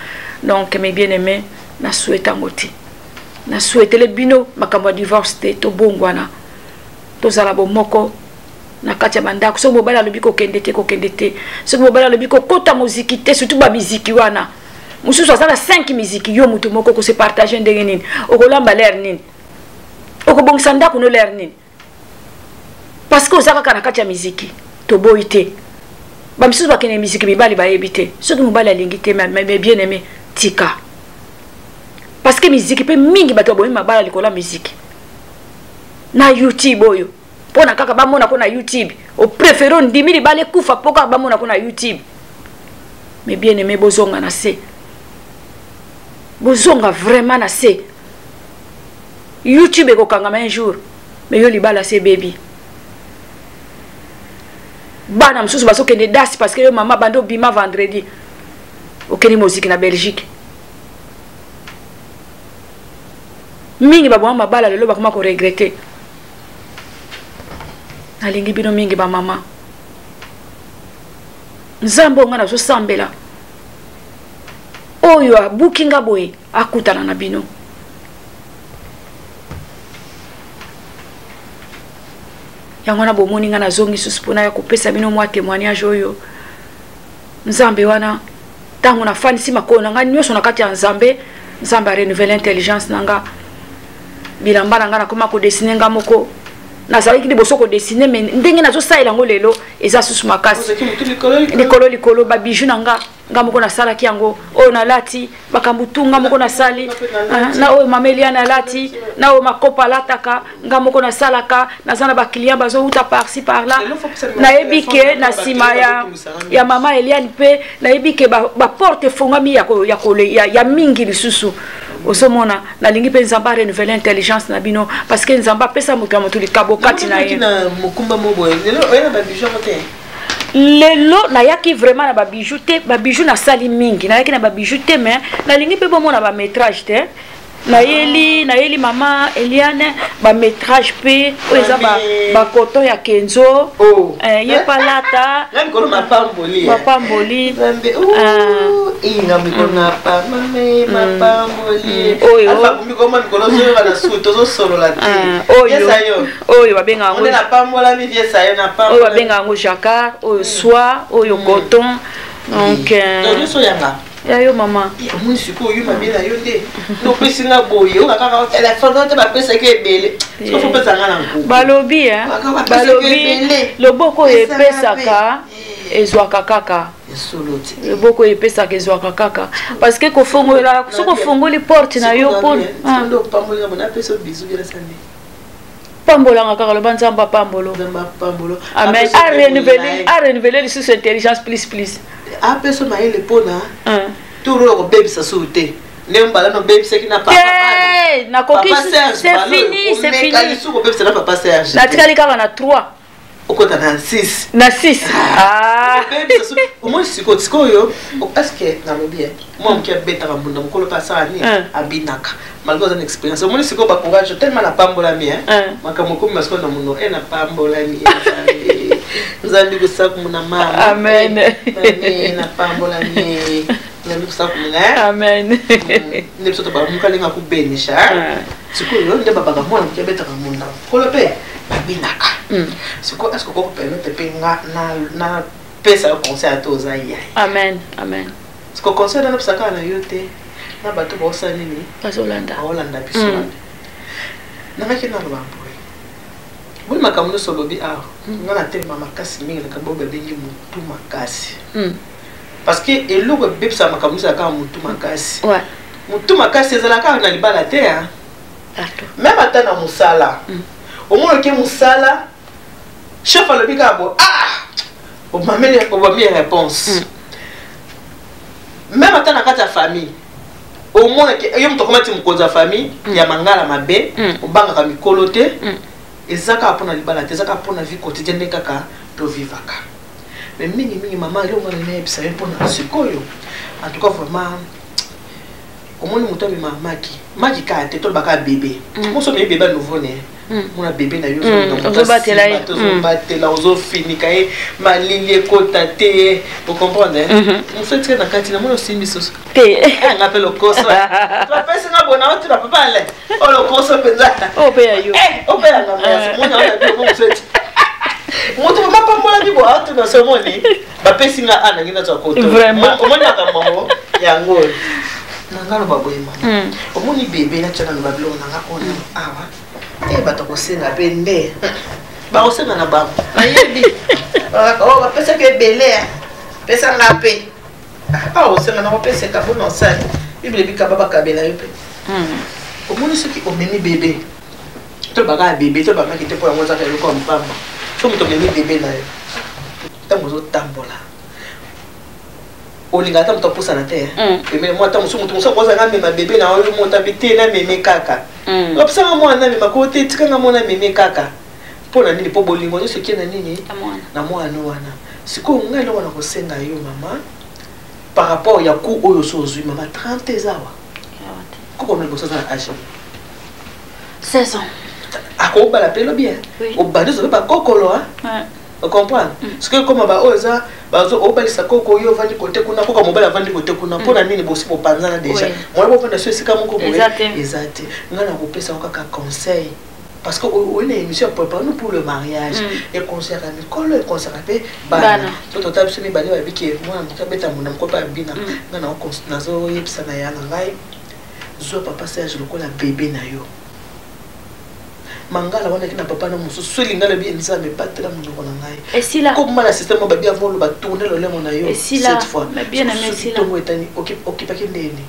Donc mes bien aimé, nasouhaite yango te, nasouhaitele bino makambo ya divorce te. Tobongwana, tozala bomoko na kati ya bandako. Soki mobali alobi kokende te, kokende te. Soki mobali alobi kokota moziki te, surtout bamiziki wana, mosusu aza na 5 miziki, yo moto moko okose partage ndenge nini? Okolamba l'heure nini? Okobongisa ndako no l'heure nini? Parce que oza kaka na kati ya miziki. Toboyi te, bamisusu bakende miziki, mibali bayebi te. Soki mobali alingi te, mais bien aimé, tika, parce que miziki mpe mingi, bato babomi mabala likolo ya miziki na YouTube oyo. mpo na kaka bamona ko na youtube oprefere ondimi libala ekufa mpo kaka bamona ko na youtube mais bien aimé bozonga na se bozonga vraiment na se youtube ekokangama un jour mais yo libala se ebebi bana mosusu bazokende dasi parce que yo mama bandi obima vendredi okende moziki na belgique mingi baboma mabala lelo bakoma koregrete nalingi bino mingi bamama nzambe oyo ngai nazosambela oyo abuki nga boye akutana na bino yango wana bomoni ngai nazongi susu mpona ya kopesa bino mwa témoignage oyo nzambe wana ntango nafandisi makolo na ngai nyonso na kati ya nzambe nzambe arenouvele intelligence na nga bilamba na ngai nakoma kodesine nga moko nazalaki liboso kodesine me ndenge nazosalela yango lelo eza susu makasi likolo likolo babiju na nga nga moko nasalaki yango oyo nalati makambo tu nga moko nasali ah, na oyo mama eliane alati na oyo makopa alataka nga moko nasalaka naza na baclient bazowuta parci par là nayebi ke na nsima ya, ya mama eliane mpe nayebi ke baporte ba efongami ya, ya, ya, ya mingi lisusu ozomona nalingi mpe nzambe arenouvele intelligence na bino parce que nzambe apesa moto ya moto likabo kati na ye lelo nayaki vraiment na babijou te babijou nasali mingi nayaki na babijou te mais nalingi mpe bomona bamétrage te nayeli nayeli mama eliane bamétrage mpe oyo eza bacoton ya kenzo oh. eh, ye palata mapamboli oyo babengaka oyo babenga yango jacquard oyo mm. soie oyo mm. coton donc euh, ya yo mama omoni sikoyo yo mabe na yo nde nopesi nga boye oka kaka telefone te bapesaki ebele sikoyo opesa nga na nkuku balobi balobi loboko oyo epesaka ezwaka kaka loboko oyo epesaka ezwaka kaka parce que kofongola soki ofongoli porte na yo mpo pambolanga kaka loba nzambe apambolo amen arenouveler lisusu intelligence plus plus apesa mayele mpona tour oyo kobebisa susu te nde mbala nobebisaki na nakoki c'est fini c'est fini kobebisa na papa serge natikali kaka na 3 okota na 6 na 6 ah. omoni sikoyo sikoyo estce nalobi eh, mwa moke abetaka mbunda mokolo mpe asala nini eh. abinaka malgre oza na expérience omoni sikoyo bacourage tellement napambolami eh. makambo ekomi masikoyo na mono e napambolami nzambe kosakumuna mama amen napambolami nzambe kosakumuna amen nde biso tobamuka ndenge akubenisha sikoyo nde babaka mwana moke abetaka mbunda mokolo mpe babinaka sikoyo est ce que okopermettre mpe nga napesa yo conseil ata oza yaya amen amen sikoyo conseil wana napesa kaka na yo te na bato baosala nini bazolanda baolanda biso mm. nangaki naloba boye boni makambo nyonso olobi awa mm. nga natelema makasi mingi na kambo oyo babengi motu makasi mm. parce que eloko ebebisaka makambo nyonso kaka motu makasi motu makasi ezalaka kaka na libala te meme ata na mosala omona oke mosala chef alobi kaka bo ah obameli obami réponse meme ata na kati ya famille omonaki yo moto akomati mokonzi ya famille mm. ya mangala mabe mm. obangaka mikolo te mm. eza kaka mpona libala te eza kaka mpona vie quotidienne nde kaka tovivaka mais mingimingi mama eloko nga nayebisa yo mpona sikoyo en tout cas vraiment omoni moto amema maki maki kaka te tolobaka bebe moso omemi bebe ya nouveau ne mona bebe na yo ozobatela ye ozobatela ozofinika ye malili ekota te ocomprendre mosu etika na kati namoni osimbi susu te nga mpe lokoso bapesi nga bona otuna papa ale o lokoso mpenza oyo mpe ya yo oyo mpe ya nga mona wana biloko mosu eti moto mapambolaki bo atuna so omoni bapesi nga a nangi nazwa koto omoni makambo yango yango oyo nanga loba boye mama omoni bebe natya nano babiloko nanga oyo awa e bato kosenga mpe nde bakosenga na bango nayebi oh, bapesaki ebele pesa nga mpe awa osenga na kopeseka mpona osali bible ebikaba bakabela yo mpe omoni soki omemi bebe. Tolobaka bebe, tolobaka te mpo yango ezaka eloko ya mpamba. So moto omemi bebe na yo, ntango ozotambola, olinga ata moto apusana te. Pembeni mwa, ata mosusu moto mosusu akozanga amema bebe na yo, moto abi te, nameme kaka. Opesanga mwana, namema ko te, tikanga mwana, ameme kaka. Mpo na nini? Mpo bolingo nyonso ekie na nini? Na mwana wana. Sikoyo ngai eloko na kosenga yo, mama, par rapport ya ku oyo so ozwi, mama, 30 eza awa, koko na liboso aza na age? 16 ans. Akobala mpe elobi obandi ozwa mpe bakokolo, ocomprendre? Soki ekoma baoyo eza obalisa koko, oyo ovandi kote kuna, koko mobali avandi kote kuna, mpo na nini? Bosi bopanzana déjà, moya bovanda so esika moko boye eza te. Ngai nakopesa kaka conseil, parce que oyi na émission Préparons pour le mariage, econseillaka mikolo, econseillaka mpe bana. So tota biso mibale babiki, mwana moto abeta mona moko mpe abina. Ngai nazoyebisa na ya na ngai, zwa papa Serge lokola bebe na yo. Mangala wana eki na papa na mosusu, so elinga lobi, Nzambe batela monoko na ngai. Koma na système oyo babi, avant oloba, tourne lolemo na yo cette fois. Ntongo etani, okipaki ndeni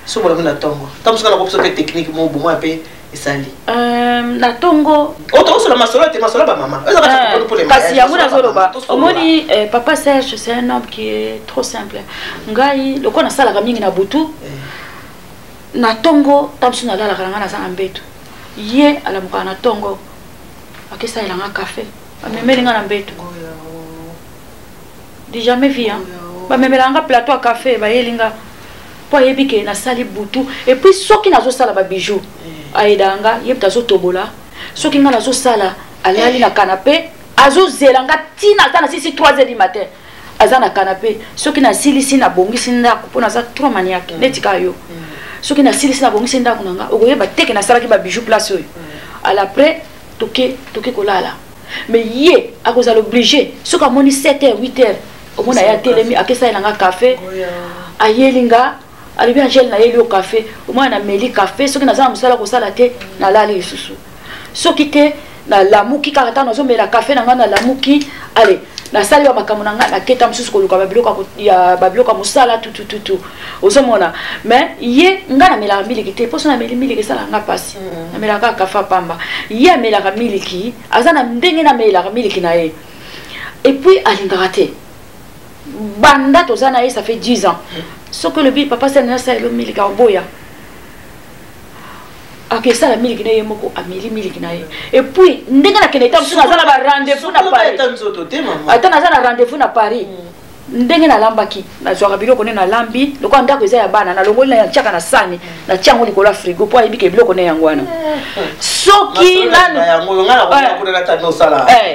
so bolango na ntongo, ntango mosusu na kopiso mpe technique mo bomwa mpe esali. Na ntongo. Otokosola masolo te, masolo bamama. Kasi yango nazoloba, omoni, papa Serge, c'est un homme qui est trop simple. Ngai lokola nasalaka mingi na butu, na ntongo ta mosusu nalalaka na ngai, naza na mbeto, ye alamukaka na ntongo, akesalela nga café, amemeli nga na mbeto. Du jamais vu, hein? Bamemelaka nga plateau ya café, bayeli nga, mpo ayebi ke nasali butu. Et puis soki nazosala babijou, ayedaka nga, ye moto azotobola. Soki nga nazosala, alali na canapé, azozela nga ntina ata nasisi 3 heures du matin, aza na canapé. Soki nasilisi, nabongisi ndako, mpo naza trop maniaque neti kaka yo, soki nasilisi, nabongisi ndako na nga, okoyeba teke nasalaki babijou place oyo. À l'après toke kolala, mais ye akozala obligé, soki amoni 7 heures, 8 heures, omona ye atelemi, akesalela nga café, ayeli nga, alobi: "Angele, nayeli yo café." Omona nameli café. Soki naza na mosala kosala te, nalali lisusu. Soki te, nalamuki kaka ntango nazomela café na ngai, nalamuki, ale nasali ba makambo na ngai, naketa mosusu koluka babiloko ya babiloko ya mosala, tutututu, ozomona. Mais ye, ngai namelaka miliki te, mposo nameli miliki esalaka nga mpasi. Namelaka kaka kafe pamba. Ye amelaka miliki, aza na ndenge namelaka miliki na ye. Et puis alingaka te. Banda toza na ye, ça fait 10 ans, soki olobi: "Papa Sene, nasalelo miliki", akoboya, akesala miliki na ye moko, ameli miliki na ye. Et puis ndenge nakende, eta mosusu naza na barendez-vous na Paris, ata naza na rendez-vous na Paris, ndenge nalambaki, nazwaka biloko nde nalambi, lokola ndako eza ya bana, nalongoli na tiaka na sani, natia yango likolo ya frigo, mpo ayebi ke biloko ne yango wana. Soki nanu,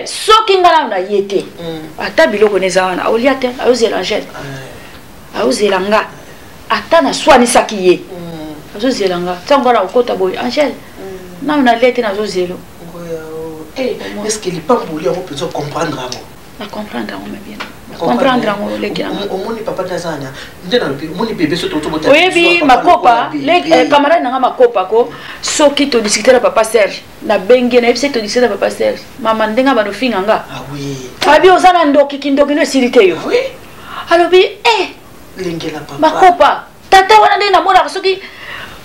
soki nga nanu na ye te, ata biloko ne eza wana, aolia te, aozela Angele, aozela nga. Ata naswanisaki ye, azozela nga. Ntango nga na kokota boye: "Angele, nanu nalia te, nazozela." Est ce que lipamboli yango mpenza comprendre yango? Na comprendre yango, mais bien comprendre yango, oleki yango. Omoni, papa nde aza na nde nalobi, omoni bebe so totobota. Oyebi Makopa, camarade nanga Makopa ko, soki todiscute na papa Serge, nabengi, nayebisi, todiscute na papa Serge, mama, ndenge banofinga nga, abi oza na ndoki, kindoki no esili te yo. Alobi e lengela papa. Makopa, tata wana, ndenge namonaka, soki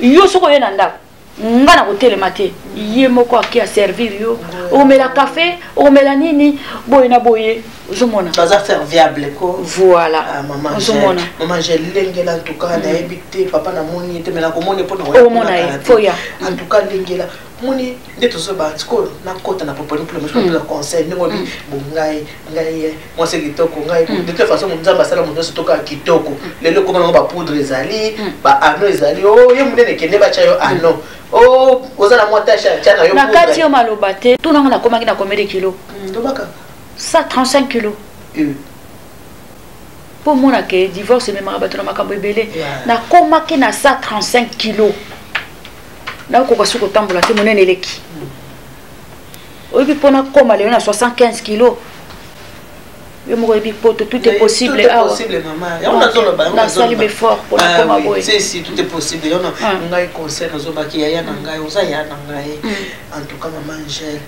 yo, soki oye na ndako, nga na kotelema te, ye moko ake aservir yo, okomela café, okomela nini, boye na boye, ozomona. Baza serviable ko. Voilà. Ah, mama. Ozomona. Mama Lengela, en tout cas nayebi te, papa namoni te, mais nakomoni mpo na Omona ye, foya. En tout cas Lengela, moni nde tozoba sikoyo, nakota na poponi mpona mosu conseil ndenge obi bo. Ngai mwasi kitoko, ngai de toute façon Nzambe asala moto nyonso tokaa kitoko. Lelo ekoma nango bapoudre ezali, baano ezali, o ye monene, kende batya yo ano, o oza na mwa tashe, atya na yo. Na kati yo maloba te, tunanga nakomaki na combien de kilo? Lobaka. 135 kilo. Mpo omona ke divorce ememaka bato na makambo ebele. Nakomaki na 135 kilo, nakokoka soki kotambola te, monene eleki. Oyebi, mpo nakóma lelo na 75 kilo, yo moko oyebi poto, tout est possible. Awa nasali befort mpo nakóma boye. Si, tout est possible. Yo ngai conseil nazobaki, yaya na ngai, oza yaya na ngai. En tout cas, mama Angèle.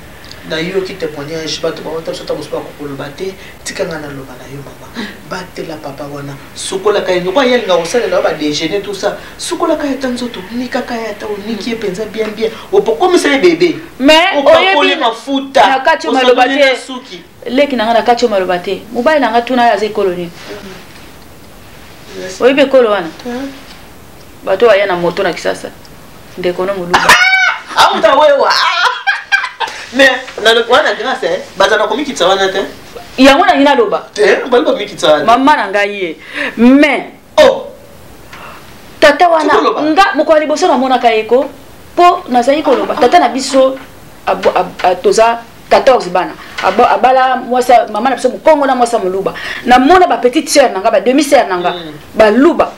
Nayoki témoignage, bato bawata biso, ta mosusu bakokoloba te. Tika ngai naloba na yo, mama, batela papa wana, sukolaka ye lokola ye alinga kosalela yo badéjeuner, tout ça. Sukolaka ye ata nzoto, nikaka ye, ata oniki ye mpenza bien bien, opokomisa ye bebe. Mais opakoli mafuta. Na kati oyo maloba osanoli na te. Suki. Leki na nga, na kati oyo maloba te. Mobali na nga, tuna ye, aza ekolo nini? Oyebi ekolo wana, bato baya na moto na Kisasa, ndeko no moluba. Auta wewa, mais wana grâce baza na komikitisa wana te. Yango nangi naloba. Te, bali komikitisa wana. Mama na ngai ye, mais oh, tata wana Tikoloba. nga mokolo ya liboso namonaka ye ko, mpo nazali koloba, tata na biso toza 14 bana. Abala mwasi, mama na biso mokongo na mwasi ya moluba. Namona bapetite sœur na nga, bademi sœur na nga baluba.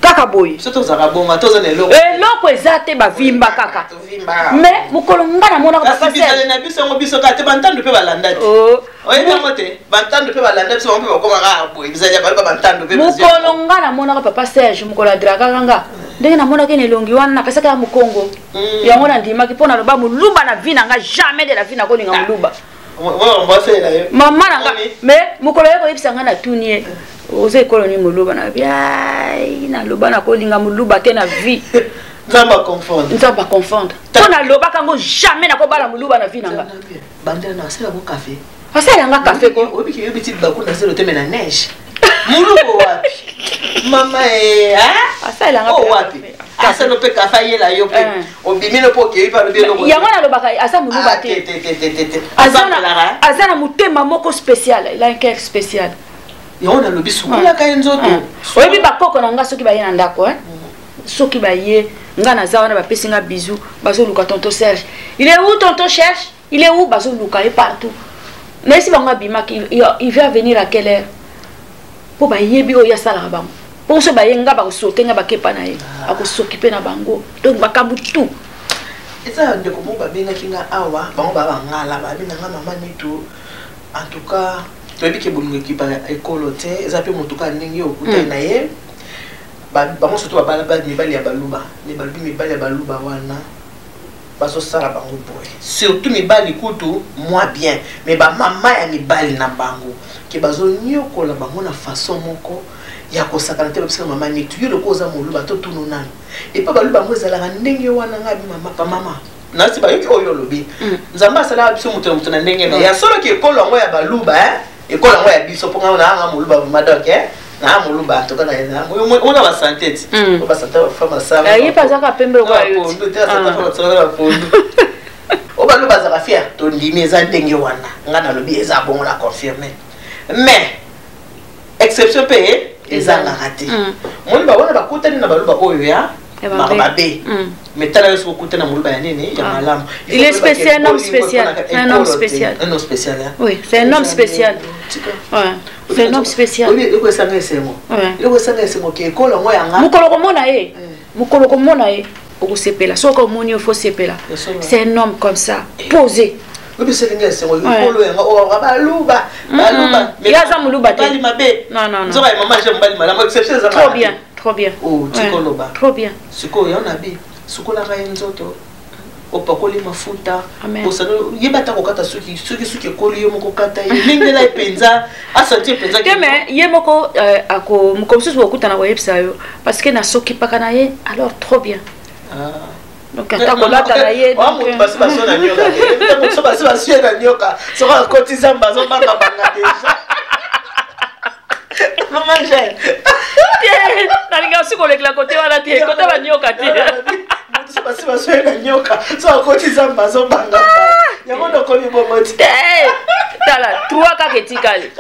Kaka boye. Biso tozalaka bonga, toza na eloko. Eloko eza te, bavimba kaka. Tovimba. Mais mokolo nga namonaka kasi papa bizale Serge na biso yango, biso kaka te, bantandu mpe balanda te. Oh. Oyebi yango te, bantandu mpe balanda biso, bango mpe bakomaka boye, bizali ya baluba, bantandu mpe bazwi. Mokolo nga namonaka papa Serge, mokolo adragaka nga, ndenge namonaki na elongi wana, napesaka ya mokongo. Yango nandimaki, mpo naloba moluba na vie na nga, jamais de la vie nakolinga moluba. Mwana mbasalela yo. Mama na nga. Oni. Mais mokolo ye koyebisa nga, natuni ye: "Oza ekolo nini?" Moluba. Na bi naloba nakolinga moluba te na vie. Nzambe aconfondre. Nzambe aconfondre, mpo nalobaka yango, jamais nakobala moluba na vie na nga. Bandela na asala ko café. Asala café ko. Oyebiki, yobi ti baku na zelo te, me na neige molubo wapi, mama e? Asalelanga o mpe wapi? Café. Asala mpe kafe, ayela yo mpe. Obimi no mpo okei mpe alobi eloko. Yango nalobaka, aza moluba te. Te, te, te, te, te. Aza na motema moko spécial, il a un cœur spécial. Yango nalobi, sukolaka ye nzoto. Oyebi, bakoko na nga, soki baye na ndako, hein? Soki baye, nga naza wana, bapesi nga bisou, bazoluka tonton Serge. "Il est où, tonton Serge? Il est où?" Bazoluka ye partout. Nayesi bango abimaki, il va venir à quelle heure, mpo bayebi oyo asalaka bango, mpo so baye nga, bakosote nga, bakepa na ye, akosokipe na bango, donc makambo tout. Eza ndeko moko babengaki nga awa, bango baa bangala, babenga nga mama Nitu. En tout cas, toyebi ke bolingo ekipa ekolo te, eza mpe motu kaka ndenge okutani na ye. Bango surtout babala mibali ya baluba, me balobi mibali ya baluba wana bazosala bango boye, surtout mibali kutu mwa bien, mais bamama ya mibali na bango ke bazoniokola bango na façon moko ya kosakana te. Babisaka: "Mama Nitu, yo loko oza moluba, to tunu nanu epa baluba yango ezalaka ndenge wana?" Ngai bi mama pa mama nasi bayoki oyo olobi. Nzambe asalaka biso moto na moto na ndenge na ya soloki. Ekolo yango ya baluba, ekolo yango ya biso, mpo ngai naanga moluba vraiment, donc naa moluba en tout cas, ona basante ti basante bafama. Ye mpe azaka pembe lokola yo ti. Bapondu oyo baluba azalaka fier, tondimi eza ndenge wana. Ngai nalobi eza bongo, na confirme, mais exception mpe ezangaka te. Moni bawana bakutani na baluba oyo ya mabe, mais tala yo soki okutani na moluba ya nini ya malamu. Il est spécial, un homme spécial, un homme spécial. Un homme spécial, hein? Oui, c'est un homme spécial. Ouais. C'est un homme spécial. Eloko esanga esengo, eloko esanga esengo ke ekolo yango yanga. Mokolo komona ye, mokolo komona ye, okosepela. Soki omoni yo, faut sepela. C'est un homme comme ça, posé. Obiselinga esengo, ekolo yanga oyo baluba, baluba. Ye aza moluba te. Mobali mabe. Non, non, non. Nzoka ya mama je mobali malamu, exception eza. Trop bien, trop bien. Oh, tikoloba. Trop bien. Sikoyo yo nabi sukolaka ye nzoto, opakoli mafuta, yeba ata kokata suki, soki suki ekoli, yo moko kata ye, ndengela ye mpenza, asentir mpenza. Te, mais ye moko ako moko mosusu okutana koyebisa yo, parce que nasokipaka na ye, alors trop bien. Donc ata kolata na ye. Moto basi basio na nyoka, moto basi basio na nyoka, soki akoti zamba azobangabanga déjà, mama Jeanne. Nalinga soki kolekela kote wana te, kote banyoka te. Moto basi basio na nyoka, so akoti zamba azobanga, yango nakomi bongo te. Tala, trois kaka etikali.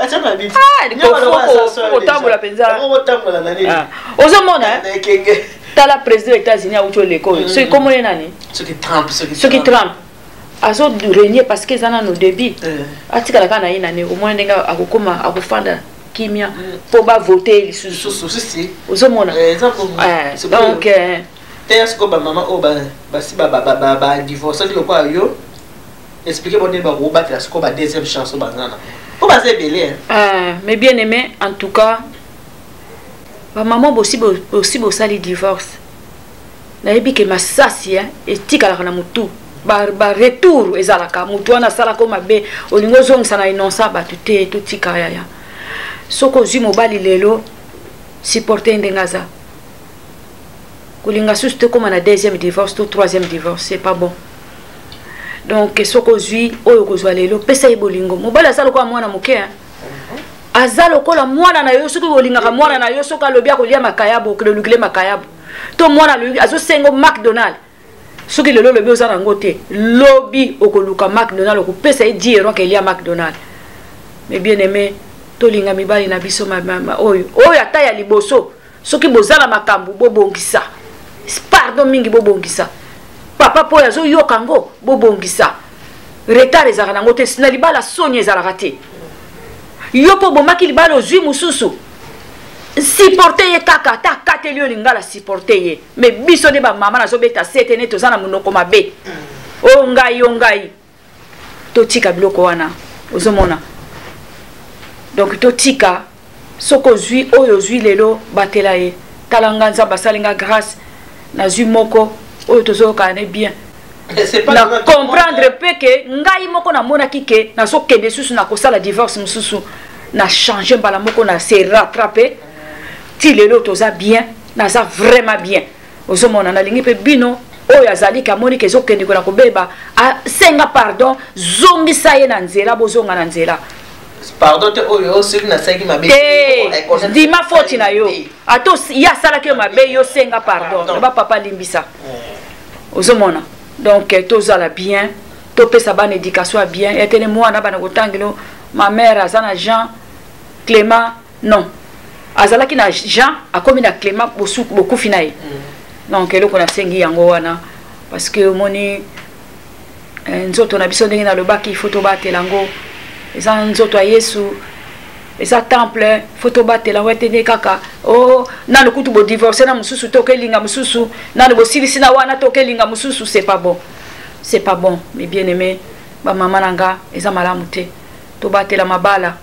Kotambola mpenza. Kotambola na nini? Ozomona. Na ekenge. Tala, président États-Unis awuti oleka oyo, soki komoni nani? Soki Trump, soki. Soki Trump azo régner, parce que eza nano début, atikala kaka na ye nani, omoni ndenge akokoma, akofanda kimia mpo bavote lisusu. Lisusu. Ozomona, donc te, sikoyo bamama oyo basi badivorce, soki lokola yo, explique bo ndenge bakobatela sikoyo ba deuxième chance oyo baza na po baza ebele. Mais bien aimé, en tout cas bamama bosi bosali divorce, nayebi ke masasi etikalaka na motu. Ba retour ezalaka, motu wana asalaka mabe, olingi ozongisa na innocent bato te. Totika yaya. Soki ozwi mobali lelo, supporte ndenge aza. Kolinga susu te kóma na deuxième divorce to troisième divorce, c'est pas bon. Donc soki ozwi oyo okozwa lelo, pesa ye bolingo. Mobali aza lokola mwana moke, aza lokola mwana na yo. Soki olingaka mwana na yo, soki alobi akolia makayabo, okende olukile makayabo. To mwana azosenga McDonald, soki lelo olobi oza nango te, lobi okoluka McDonald, okopesa ye 10 euro akelia McDonald. Mais bien aimé, tolinga mibali na biso oyo oyo ata ya liboso. Soki boza na makambo, bobongisa. Pardon mingi, bobongisa. Papa mpo oyo azoyoka yango, bobongisa. Retard ezalaka nango te na libala, soni ezalaka te. Yo mpo obomaki libala, ozwi mosusu, supporte ye kaka. Ata akateli yo lingala, supporte ye. Mais biso nde bamama nazobeta sete ne toza na monoko mabe. Oyo ngai, yo ngai, totika biloko wana. Ozomona, donc totika. Soki ozwi oyo ozwi lelo, batela ye. Tala nga, Nzambe asali nga grâce, nazwi moko oyo tozoyokana ne bien. Na comprendre mpe ke ngai moko namonaki ke nazokende susu na kosala divorce mosusu, na change mbala moko, na se rattrape ti lelo toza bien, naza vraiment bien. Ozomona, nalingi mpe bino oyo azali ke amoni ke ezokende kona kobeba, asenga pardon, zongisa ye na nzela, bozonga na nzela. Pardon te, oyo soki nasalaki mabe. Te, ndima foti na yo. Ata ye asalaki yo mabe, yo senga pardon, loba: "Papa, limbisa." Ozomona, donc tozala bien, topesa bana éducation ya bien. Etene mwana bana kotangelo, ma mère aza na Jean Clément, non, azalaki na Jean, akomi na Clément, bokufi na ye. Donc eloko nasengi yango wana, parce que omoni nzoto na biso, ndenge nalobaki, il faut tobatela yango. Eza nzoto ya Yesu, eza temple, faut tobatela yango. Ete nde kaka o oh, nanu kutu bodivorce na mosusu te, okelinga mosusu, nanu bosilisi na wana te, okelinga mosusu, c'est pas bon, c'est pas bon. Mais bien aimé, bamama na nga, eza malamu te. Tobatela mabala.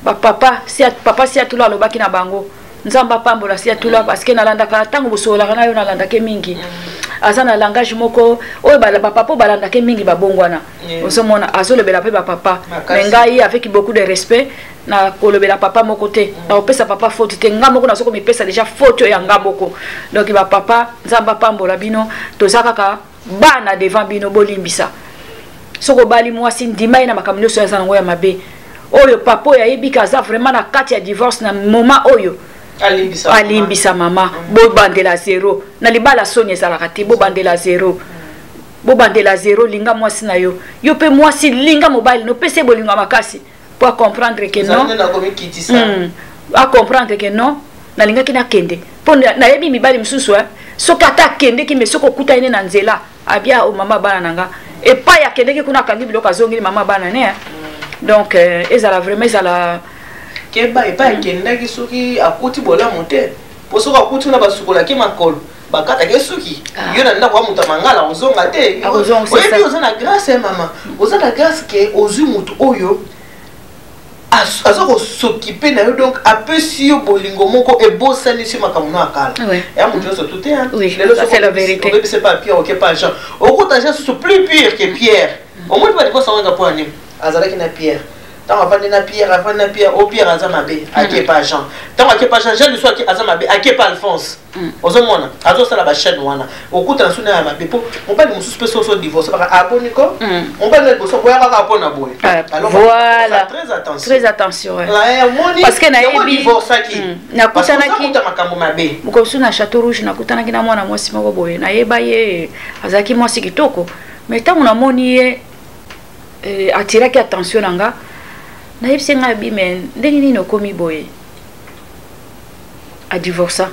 Bapapa, papa Siatula alobaki na bango, Nzambe apambola Siatula, parce que nalandaka ntango bosololaka na yo, nalandake mingi. Aza na langage moko oyo bapapa oyo balandake mingi babongwana. Ozomona, azolobela mpe bapapa. Mais ngai, avec beaucoup de respect, nakolobela papa moko te, nakopesa papa faute te. Nga moko nazo komipesa déjà faute oyo ya nga moko. Donc bapapa, Nzambe apambola bino. Toza kaka bana devant bino, bolimbisa. Soki obali mwasi, ndima ye na makambo nyonso aza nango ya mabe. Oyo papa oyo ayebi ke aza vraiment na kati ya divorce na moment oyo, alimbisa mama. Bobandela zero na libala, soni ezalaka te. Bobandela zero, bobandela zero. Linga mwasi na yo, yo mpe mwasi linga mobali. Nopesa ye bolingo ya makasi po acomprendre ke non, acomprendre ke non, nalingaki nakende mpo nayebi mibali mosusu. Soki ata akendeki, mais soki okutani ne na nzela, abia o mama bana na nga epai akendeki kuna, akangi biloko, azongeli mama bana ne. Donc ezala vraiment, ezala. Keba epai akendaki, soki akuti bolamu te, po soki akuti kuna basukolaki makolo, bakataki suki, yo na ndako ya moto ya mangala, ozonga te. Oyebi, oza na grâce ya mama, oza na grâce ke ozwi motu oyo aza kosokipe na yo. Donc apesi yo bolingo moko, ebosanisi yo makambo no ya kala ya moto nyonso tu te. Lelo obebise pa Pierre, oke pa Jean, okuta Jean susu plus pire que Pierre. Omoni ba divorce yango mpo ani azalaki na Pierre. Ntango avandi na Pierre, avandi na Pierre, o Pierre aza mabe, ake pa Jean. Ntango ake pa Jean, Jean liso aza mabe, ake pa Alphonse. Ozomona azosala bachaîne wana, okutana su na ya mabe, mpo mobali mosusu mpe soso divorce baka aboni ko mobali na liboso boya kaka mpona boye. Voilà, très attention. Très attention, ouais. Parce que nayebi divorçaki. Nakutanaki makambo mabe. Mokosu na Château Rouge, nakutanaki na mwana mwasi moko boye, nayeba ye, azalaki mwasi kitoko, mais ntango namoni ye, atiraki attention na nga. Nayebisi ngai bi: "Me ndenge nini okomi boye?" Adivorça,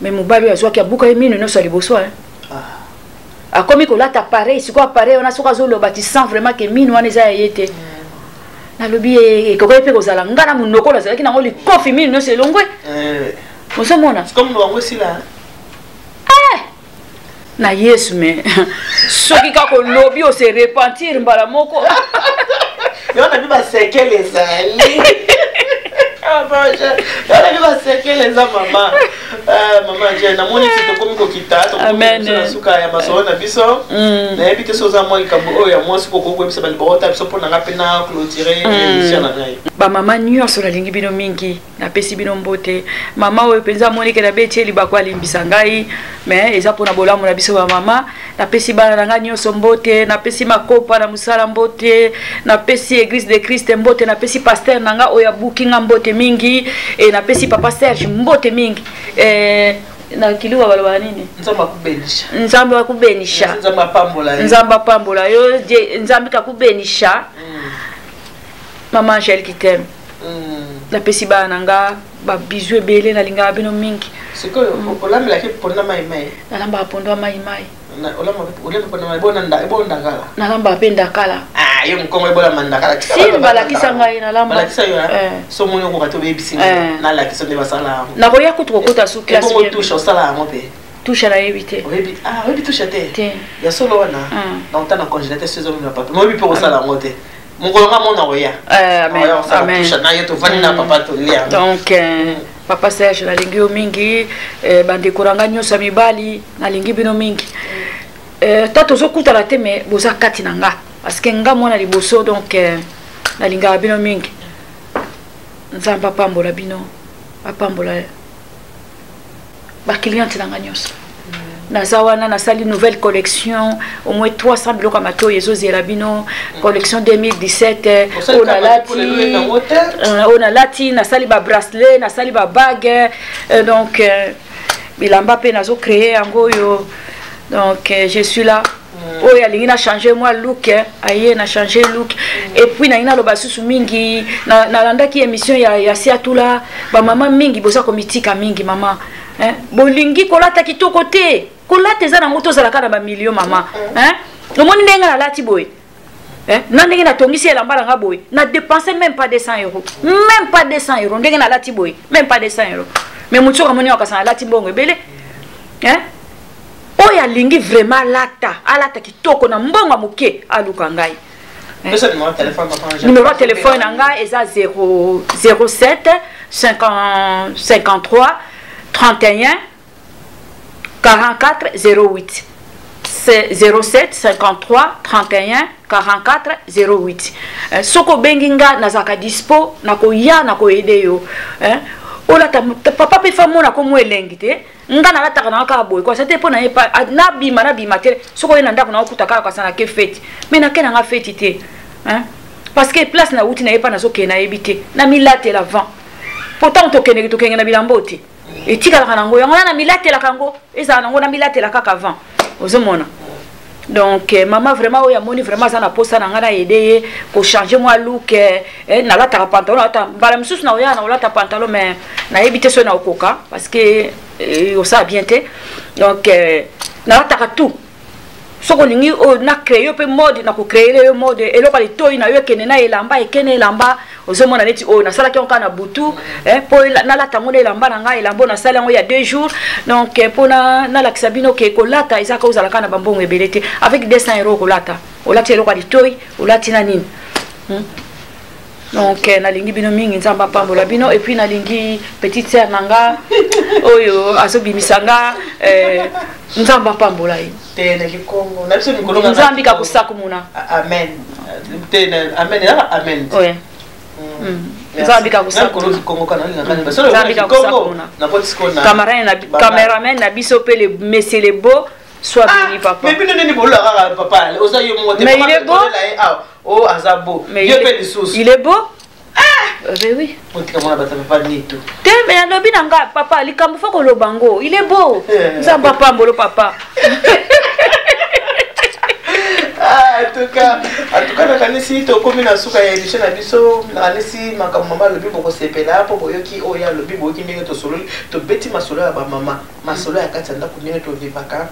mais mobali oyo azwaki abuka ye mino nyonso ya liboso. Akomi kolata appareil. Sikoyo appareil wana, soki azoloba, tu sens vraiment ke mino wana eza ya ye te. Nalobi ekoki mpe kozala nga na monoko nazalaki nango likofi, mino nyonso elongwe. Ozomona na Yesu, mais soki kaka olobi ose repentir mbala moko. Yo nabi basekele ezali, yo nabi basekele eza mama. Ah, mama Angèle, namoni ti tokomi kokita, tokomi biso na suka ya masolo na biso. Nayebi te soki oza mwa likambo oyo ya mwasi kokoki koyebisa bandeko baota biso mpo na nga mpe na clôturer émission na ngai. Bamama nyonso nalingi bino mingi, napesi bino mbote. Mama oyo mpenza amonike nabeti ye libaku, alimbisa ngai, mais eza mpona bolamu na biso bamama. Napesi bana na ngai nyonso mbote, napesi makopa na mosala mbote, napesi Église de Christ mbote, napesi pasteur na ngai oyo abuki nga mbote mingi, e napesi papa Serge mbote mingi. E, na kiluba balobaka nini? Nzambe akubenisha. Nzambe akubenisha. Nzambe apambola yo. Nzambe apambola yo, Nzambe kakubenisha. Mama Angèle qui t'aime. Napesi bana na nga babizu ebele, nalingaka bino mingi. Sikoyo olambelaki ponda mai mai? Nalambaka pondo ya mai mai. Olambi ponda mai ebona ndakala? Nalambaka mpe ndakala. Ah, yo mokongo ebolama ndakala. Si balakisa ngai, nalamba. Balakisa yo? So omoni okoka te, oyebisi ngai, nalakisa nde basala yango. Nakoya kutu kokota su classe. Ebongo touche, osala yango mpe? Touche nayebi te. Oyebi, ah, oyebi touche te? Te. Ya solo wana na ota na congélateur so ezomema papa, mais oyebi mpe kosala yango te. Mokolo nga mona oya Amen. na ye, tovandi na papa, tolia. Donc papa Serge, nalingi yo mingi. Bandeko na ngai nyonso ya mibali, nalingi bino mingi. Ta tozokutana te, mais boza kati na nga, parce que nga mwana liboso. Donc nalingaka bino mingi. Nzambe apambola bino, apambola bacliente na nga nyonso. Naza wana, nasali nouvelle collection, au moins 300 biloko ya matoi ezozela bino, collection 2017. Oyo nalati, oyo nalati, nasali babracelet, nasali babague, donc bilamba mpe nazocréer yango oyo. Donc je suis là. Oyo alingi na change mwa look, aye na change look. Et puis nalingi naloba susu mingi, nalandaki émission ya Siatula. Bamama mingi boza komitika mingi, mama, hein? Bolingi kolata kitoko te. Kolata eza nango, tozalaka na bamilio, mama, hein? Omoni ndenge nalati boye, na ndenge natongisi elamba na nga boye, na dépense même pas 200 euros, même pas 200 euros. Ndenge nalati boye, même pas 200 euros, mais motu soki amoni akasa nalati mbongo ebele, hein? Oyo alingi vraiment alata, alata kitoko na mbongo ya moke, aluka ngai. Numéro ya telefone na ngai eza 07 53 31 44 08. 07 53 31 44 08. Soki obengi nga, nazalaka dispo, nakoya, nakoaider yo olata. Papa mpe fa mona ko mwa elengi te. Nga nalataka nanga kaka boye kwasa te mpo na ye nabima, nabima te. Soki oye na ndako, naokuta kaka kwasa nake feti, mais nake nanga feti te, hein? Parce que place nauti, naye mpa nazokende, nayebi te. Namilatela avant, po ntango tokendeke, tokenge na bilambo te, etikalaka nango yango wana. Namilatelaka yango, ezala nango, namilatela kaka avant, ozomona. Donc mama vraiment oyo amoni vraiment aza na posa na ngai na aider ye kochanger mwa look, nalataka pantalon, nalata mbala mosusu na oya na olata pantalon, mais nayebi te soki na okoka, parce que osala bien te. Donc nalataka tout. Soki olingi oyo na créer yo mpe mode, na kocréer yo mode, eloko ya litoi na yo ekende na elamba, ekende elamba. Ozomona neti oyo nasalaki yango kaka na butu, mpo nalata yango na elamba na ngai, elamba oyo nasali yango ya 2 jours. Donc mpo nalakisa bino ke kolata ezaka ozala kaka na bambongo ebele te. Avec 200 euro kolata, olati eloko ya litoi, olati na nini, Donc nalingi bino mingi, Nzambe apambola bino. Et puis nalingi petite sœur na nga oyo azobimisa nga, Nzambe apambola ye. Te, na kikongo na biso mikolo. Nzambe kakusakumuna. Amen te, amen ezaka amen. Ouais. Nzambe kakusakumuna. Cameraman na biso mpe, le monsieur le beau, sois béni, papa. Mais bino nini bolola kaka papa oza yo moko te? Mais il est beau. Oh, aza beau, yo mpe lisusu. Il est beau. Ah ben oui. Otika mwana bato, papa Nito. Te, mais nalobi na nga papa likambo fo koloba ngo, il est beau. Nzambe apambolo papa. Ah, en tout cas nakanisi tokomi na suka ya émission na biso. Nakanisi makambo mama alobi, bokosepela mpo boyoki oyo alobi, boyoki ndenge tosololi, tobeti masolo ya bamama, masolo ya kati ya ndako, ndenge tovivaka.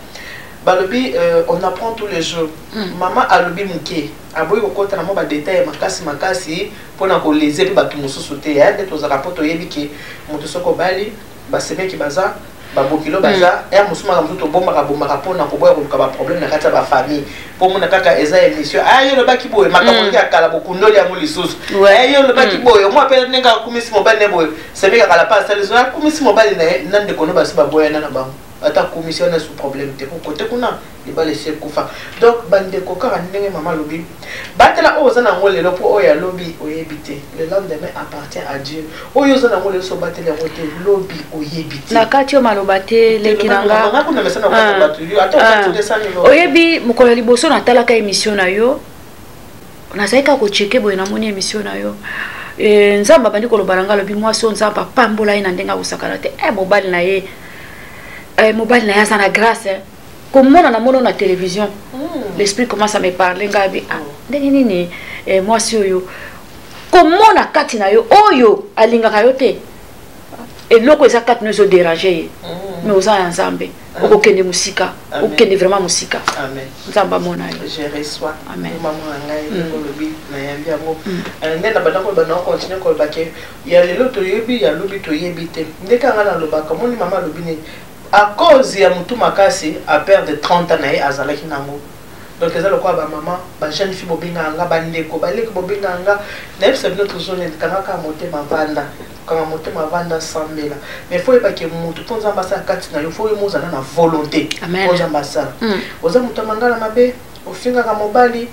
Balobi on apprend tous les jours. Mama alobi moke, aboyi kokɔta na mwa badetail ya makasi makasi mpona koblesser mpe bato mosusu te. Ya nde tozalaka mpo toyebi ke moto soki obali, basemeki baza. Babokilo baza ya mosusu, makambo mosusu tobombaka bombaka mpona koboya koluka baproblème na kati ya bafamille, mpo mona kaka eza émission. A yo olobaki boye, makambo ndenge ya kala, bokundoli yango lisusu. Ye olobaki boye, omwa mpe ndenge akumisi mobali ne boye, semeka kala mpe asali so akumisi mobali na ye na ndeko no basi baboyana na bango, ata akumisi wana su problème te, po kote kuna libala esi ekufa. Donc bandeko, kaka ndenge mama alobi, batela oyo oza nango lelo, mpo oyo alobi oyebi te. Le lendemain appartient à Dieu. Oyo oza nango lelo, so obateli yango te, lobi oyebi te. Na kati oyo maloba te, leki na nga. Nga kuna mesana kokata bato yo ata okati 200 000. Oyebi, mokolo ya liboso natalaka émission na yo, nazali kaka kocheke boye, namoni émission na yo. Nzambe abandi koloba na nga, alobi mwasi oyo Nzambe apambola ye na ndenge akosakana te. Mobali na ye, mobali na ye aza na grâce, eh. Komona namoni na télévision, l'esprit commence à me parler. Ngai abi ah, ndenge nini mwasi oyo komona kati na yo oyo alingaka yo te, eloko eza kati no ezodéranger ye. Mais oza ya Nzambe, okokende mosika, okokende vraiment mosika. Amen. Nzambe amona yo. Je reçois. Amen. Mama na ngai, ndenge olobi, nayambi yango. Nde na banda koloba, na continue koloba ke ya lelo toyebi, ya lobi toyebi te. Ndenge nga nalobaka, moni mama alobi nini, à cause ya motu makasi aperdre 30 ans na ye azalaki nango. Donc eza lokola bamama, bajeune fille bobengaka nga, bandeko baleki bobengaka nga, nayebisa bino toujours nini: kanga kaka motema, vanda, kanga motema, vanda, sambela. Mais faut oyebake motu, mpo Nzambe asala kati na yo, faut oyo mozala na volonté. Amen. Mpo Nzambe asala, oza moto ya mangala mabe, ofingaka mobali,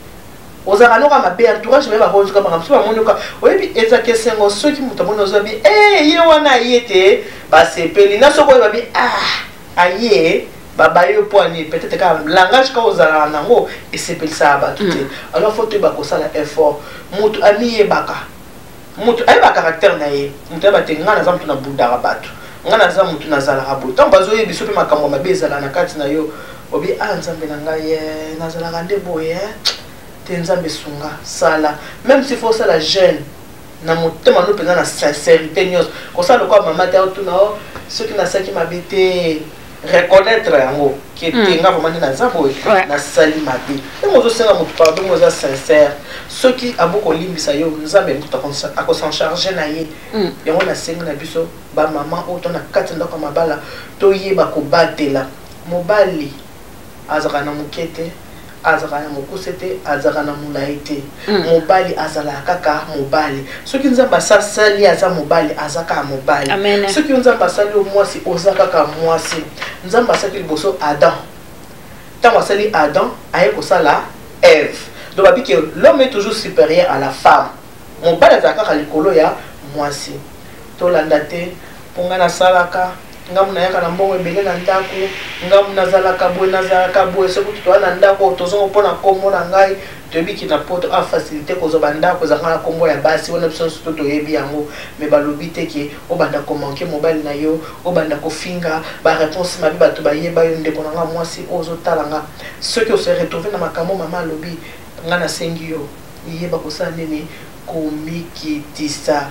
ozalaka noka mabe, entourage me bakozuka makambo so bamoni oka oyebi ezalaka esengo soki moto amoni ozwa bi e ye wana aye te, basepeli na soki oyeba bi ah aye babaye yo mpo ani peut-être kaka langage kaka ozalaka nango esepelisaka bato te. Alors faut toyeba kosala effort. Moto amiyebaka, moto ayeba caractère na ye, moto ayeba te: ngai naza moto nabundaka bato, ngai naza moto nazalaka boye. Ntango bazoyebi so mpe makambo ya mabe ezalaka na kati na yo, obi ah, Nzambe na ngai, nazalaka nde boye, te. Nzambe esunga, sala même si faut osala jeûne na motema no mpenza na sincérité nyonso. Kosala lokola mama te, otuna o soki nasalaki mabe te, reconnaître yango ke te, nga vraiment nde naza boye, nasali mabe. Ntango ozosenga moto pardon mo eza sincère, soki abokolimbisa yo, Nzambe moto akos'en charge na ye. Yango nasengi na biso bamama oyo to na kati ya ndako ya mabala, toyeba kobatela mobali. Azalaka na moke te, azalaka na mokuse te, azalaka na molai te. Mobali azalaka kaka mobali. Soki Nzambe asasali aza mobali, aza kaka mobali. Amen. Soki Nzambe asali yo mwasi, oza kaka mwasi. Nzambe asalaki liboso Adam. Ntango asali Adam, aye kosala Ève. Donc babi ke l'homme est toujours supérieur à la femme. Mobali azalaka kaka likolo ya mwasi. Tolanda te mpo ngai nasalaka, ngamu nayaka na mbongo ebele na ndako, ngamu nazalaka boye, nazalaka boye. Soki toa na ndako, tozongo mpo na nkombo na ngai. Toyebiki na Poto a facilité kozwa bandako ezalaka na nkombo ya basi wana, biso nyonso to toyebi yango. Mais balobi te ke obanda komanquer mobali na yo, obanda kofinga, baréponse mabe, bato bayeba yo. Ndeko na nga mwasi oyo ozotala nga, soki ose retrouve na makambo mama alobi, nga nasengi yo yeba kosala nini? Komikitisa.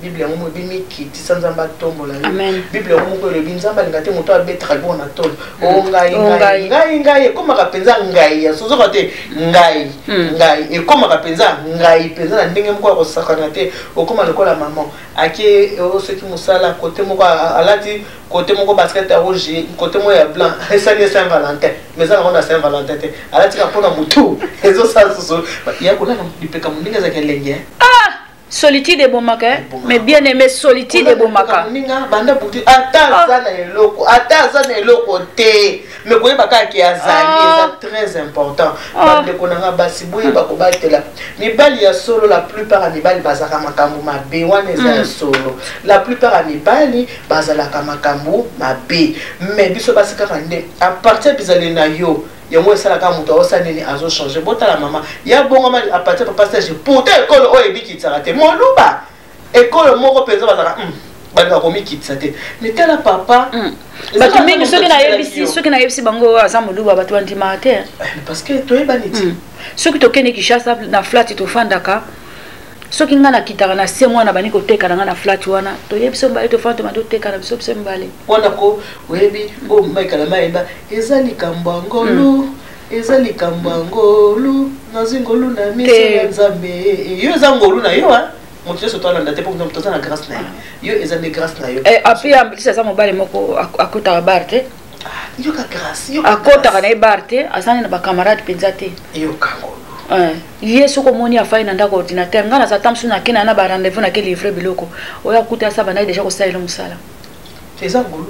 Bible yango moko ebi mikitisa, Nzambe atombola yo. Amen. Bible yango moko elobi Nzambe alinga te moto abetaka liboko na tolo o ngai. O ngai ngai. Ngai ngai ekomaka mpenza ngai ya sozoka te, ngai ngai ekomaka mpenza ngai mpenza na ndenge moko ya kosakana te. Okóma lokola mama ake o soki mosala kote moko, alati kote moko basket ya rouge, kote moko ya blanc, esali ye Saint Valentin, mais eza nango na Saint Valentin te, alati kaka mpona motu ezosala susu ya kolala lipeka moninga ezalaka elenge. Ah, solitude ebomaka, eh? Ebomaka. Mais bien aimé, solitude ebomaka. Moninga banda butu, ata aza na eloko, ata aza na eloko te, mais koyeba kaka ke azali eza très important. Bandeko na nga basi, boyeba kobatela mibali ya solo. La plupart ya mibali bazalaka makambo mabe wana, eza ya solo. La plupart ya mibali bazalaka makambo mabe, mais biso basi kaka nde à partir ya bizaleli na yo, yango esalaka moto aosala nini, azochange. Botala mama ya bongama à partir ya papa Serge. Pourtant ekolo oyo ebikisaka te, moluba ekolo moko mpenza bazalaka balingaka komikitisa te, mais tala papa. Bato mingi, soki nayebisi, soki nayebisi bango oyo aza moluba, bato bandimaka te. Parce que toyebani ti. Soki tokende Kinshasa na flat tofandaka, soki ngai nakitaka na se, mwana bandi koteka na ngai na flat wana, toyebi biso mibale, tofanda, tobandi toteka na biso, biso mibale. Wana ko oyebi oyo maikala mayeba eza likambo ya ngolu, eza likambo ya ngolu, nazwi ngolu na miso Te. ya Nzambe. Yo eza ngolu na yo, hein? Moto nyonso toalanda te, mpo moto aza na grâce na ye. Yo eza nde grâce na yo. Api amplus aza mobali moko akotaka bar te. Yoka grâce. Akotaka na ye bar te, aza na bacamarade mpenza te. Yoka ngolu. Ye soki omoni afai na ndako ordinateur, ngai naza ta mosusu nakenda na barendez-vous, nake livre biloko oyo akuta asa bandaki deja kosalela mosala. Eza ngolu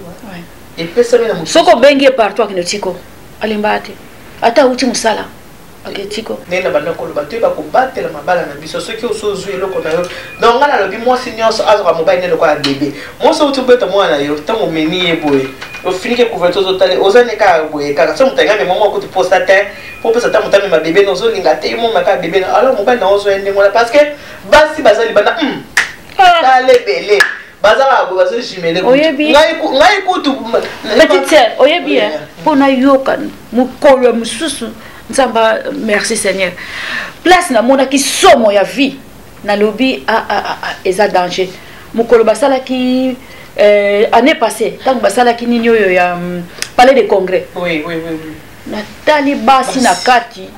epesami na moto. Soki obengi ye partout, akende tiko, alembaka te, ata awuti mosala, ake tiko. Ndenge na banda koloba, toyeba kobatela mabala na biso. Soki osi ozwi eloko na yo, donc ngai nalobi, mwasi nyonso azwaka mobali nde lokola bebe. Mwasi outi obeta mwana na yo, ntango omemi ye boye, ofiniki couverture, ozotala, oza ne kaka boye kaka. So moto alingi amema mwa kutu posa te po opesa, ata moto amema bebe na ozolinga te, yo moma kaka bebe na. Alors mobali na ozwa ye ndenge wana, parce que basi baza libanda, tala ebele baza kaka boye, bazojumele. Oyebi. Ngai kutu Petite sœur, oyebi mpo nayoka mokolo ya mosusu. Nzambe, merci Seigneur, place namonaki somo ya vie, nalobi ah, ah, ah, ah, eza danger. Mokolo basalaki année passée, ntango basalaki nini oyo ya palais de congrès, oui. natali basi na kati,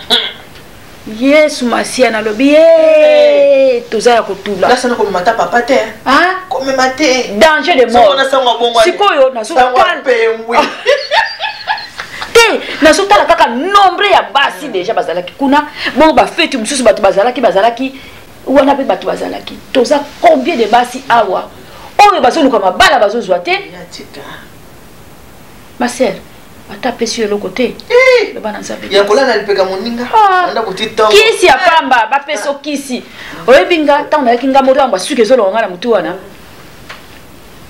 Yesu Masiya, nalobi ye toza ya kotula. Nasana komema ta papa te. Ah? Komema te. Danger de mort. Sikoyo nazotala te, nazotala kaka nombre ya basi deja bazalaki kuna. Bongo bafeti mosusu, bato bazalaki wana mpe bato bazalaki. Toza combien de basi awa oyo bazoluka mabala, bazozwa te? Ma sœur, ata apesi yo eloko te, loba na Nzambe. Ya kolala lipeka moninga. Ndako ti ntongo. Kisi ya pamba, bapesa yo kisi. Oyebi nga, ntango nayaki nga moko, ntango basuki ezolonga nga na motu wana,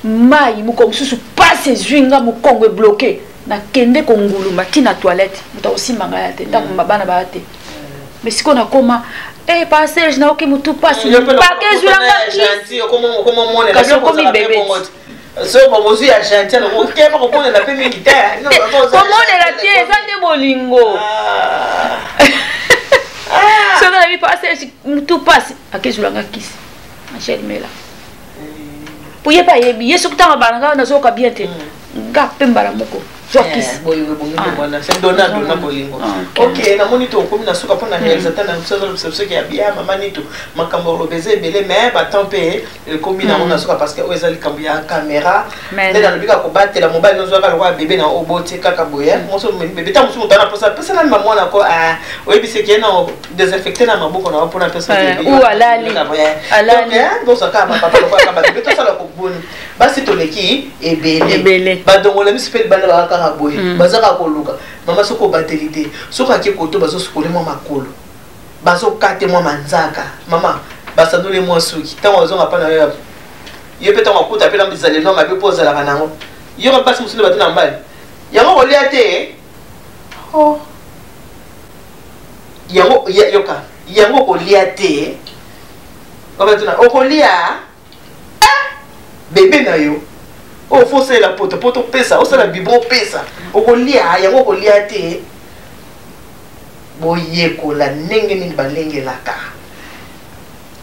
mai moko mosusu pasi ezwi nga, mokongo ebloke, nakende konguluma ntina toilette, moto akosimba ngai ya te, ntango bana baya te. Mais sikoyo nakoma eh, passage, nayoki motu pasi, pake ezwilanga kisi, kasi okomi bebe. So bozwi ya gentil, okema komonela mpe mingi te. Komonela te, eza nde bolingo. Soki nabi passage, motu pasi, akezwilanga kisi, Angel mela, po ye mpe ayebi ye. Soki ntango abala nga, nazoyoka bien te, nga mpe mbala moko zwa kisi. Bolingo ebongi nde wana, c'est dona dona bolingo. Ok, namoni tokomi na suka mpona réalisateur na biso azolobisa biso ya bia mama Nitu. Makambo oloba eza ebele, mais batemps mpe ekomi nango na suka, parce que oyo eza likambo ya caméra. Nde nalobi kaka, kobatela mobali, nozwaka lokola bebe na oboti kaka boye. Moso omemi bebe, ntango mosusu moto wana posa pesa nani mamwana ko, oyebisi ke na désinfecte na maboko na yo mpona pesa. Ou alali. Bozwa kaka bapapa lokola kaka babebe. Tosala koboni basi toleki ebele, badongola miso mpe libanda, baka kaka boye, baza kaka koluka mama. Soki obateli te, soki ake koto, bazosukole mwa makolo, bazokate mwa manzaka, mama basandoli mwa suki. Ntango azonga mpa na yo, yo mpe ntango akuta mpe na bizalelo mabe mpo ozalaka nango, yoka mpasi mosusu. Bato na mbali yango kolia te. Oh. Yango yoka, yango kolia te, okolia bebe na yo oyo fo osalela poto po topesa, osala bibon, opesa, okolia yango, okolia te. Boyekola ndenge nini balengelaka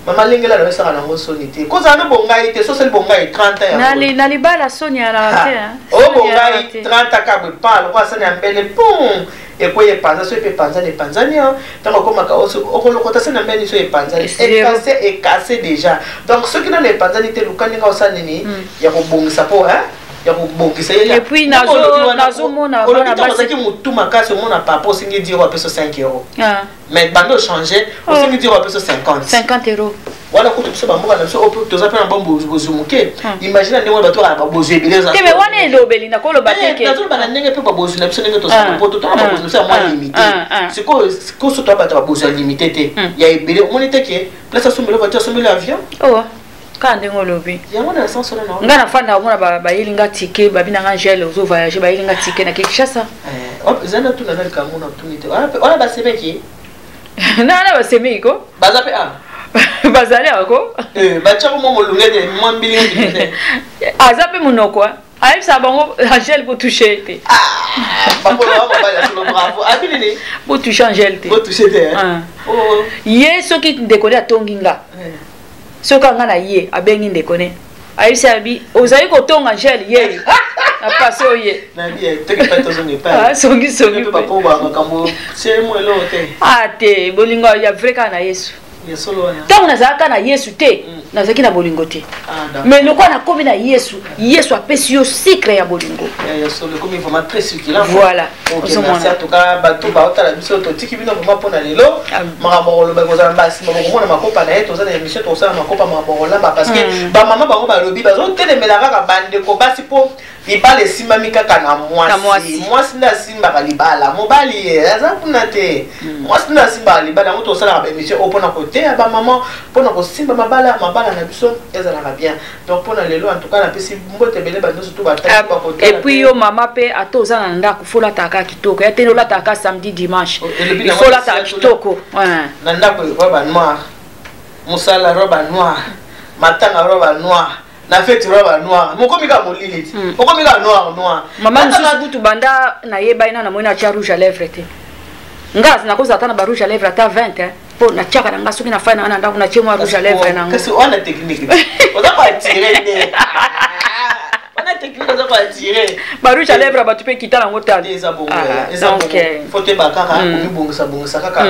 mama. Lengela na yo, esaka nango soni te. Kozala no bongai te. So osali bongai 30 ans na libala, soni alaka te. O bongai 30 kabwe pa lokola sani ya mbele, pum, ekweyi, epanza. So epe epanzani, epanzani. Ntango okomaka, okolokota sani ya mbele so epanzani, ekase, ekase déjà. Donc soki nano epanzani te, luka ndenge osala nini ya kobongisa, mpo ya kobongisa. Et puis nazomona olobi ntango ozalaki motu makasi, omona papa osengi 10 euro, apesa 5 euro, mais bando ochange, osengi 10 euro, apesa 50. 50 euro. Wana kutu biso bamboka na biso oyo toza mpe na bozwi moke. Imagine ndenge wana bato kaka babozwi ebele. Te, mais wana elobeli nakoloba te ke Nazoloba na ndenge mpe babozwi na biso, ndenge tozala po totala babozwi na biso ya mwa limité. Sikoyo koso toya bato babozwi ya limité te, ya ebele. Omoni te ke place asombeli voiture, asombeli avion. Kaka ndenge olobi. Yango na sens wana. Nga nafanda, omona bayeli nga ticket, babi na nga Angele ozo voyage, bayeli nga ticket na Kinshasa. Eza na tuna na likambo na tuni te wana, basemeki. Nana basemeki ko. Baza mpe a Bazali ako. Batiako mwa molunge te, mwa mbilingi te. Aza mpe monoko, ayebisaka bango Angele botouche te. Botouche Angele te. Botouche te. Ye soki ndeko nde atongi nga, soki anga na ye abengi ndeko ne, ayebisi, abi ozali kotonga Angele, ye na pase oye songisongi te. Bolingo ya vrai kaka na Yesu. Ntango nazalaka na Yesu te. Nazalaki na bolingo te. Ah, mais lokola nakomi na Yesu, Yesu apesi yo sucre ya bolingo. Vraiment très succulent. Voilà. Ok, merci en tout cas. Bato baotala biso, totiki bino vraiment mpona lelo. Ah. Makambo koloba ekozala mbasima, bokomona makopa na ye. Toza na émission, tokosala makopa, makambo kolamba, parce que bamama bango balobi bazotelemela kaka bandeko basi, mpo libala esimbami kaka na mwasi. Mwasi nde asimbaka libala, mobali ye aza kuna te. Mwasi nde asimbaka libala. Yango tosalaka baémission oyo mpona koteya bamama, mpona kosimba mabala, mabala na biso ezalaka bien. Donc mpona lelo, en tout cas, napesi mbote ebele banyonso to batali bakotala. Et puis yo mama mpe, ata oza na ndako, faut olataka kitoko. Ya tene olataka samedi, dimanche. Oh, elobi il nango faut olataka esila. kitoko. Ouais. Na ndako robe noire, mosala robe noire, matanga robe noire, na feti robe noire, mokomi kaka molili ti, okomi kaka noir noir. Mama mosusu kutu, banda nayeba ye na namoni atya rouge à lèvre te. Nga nakozala ata na ba rouge à lèvre ata 20 hein, mpo natiaka na nga. Soki nafai na nga na ndako, natie mwa rouge à lèvre nango. Kasi wana technique oza koattirer nde, wana technique oza koattirer. Ba rouge à lèvre, bato mpe kita nango tala. Eza bongo. Ah, eza donc, bongo. Faut toyeba kaka komibongisa bongisa kaka.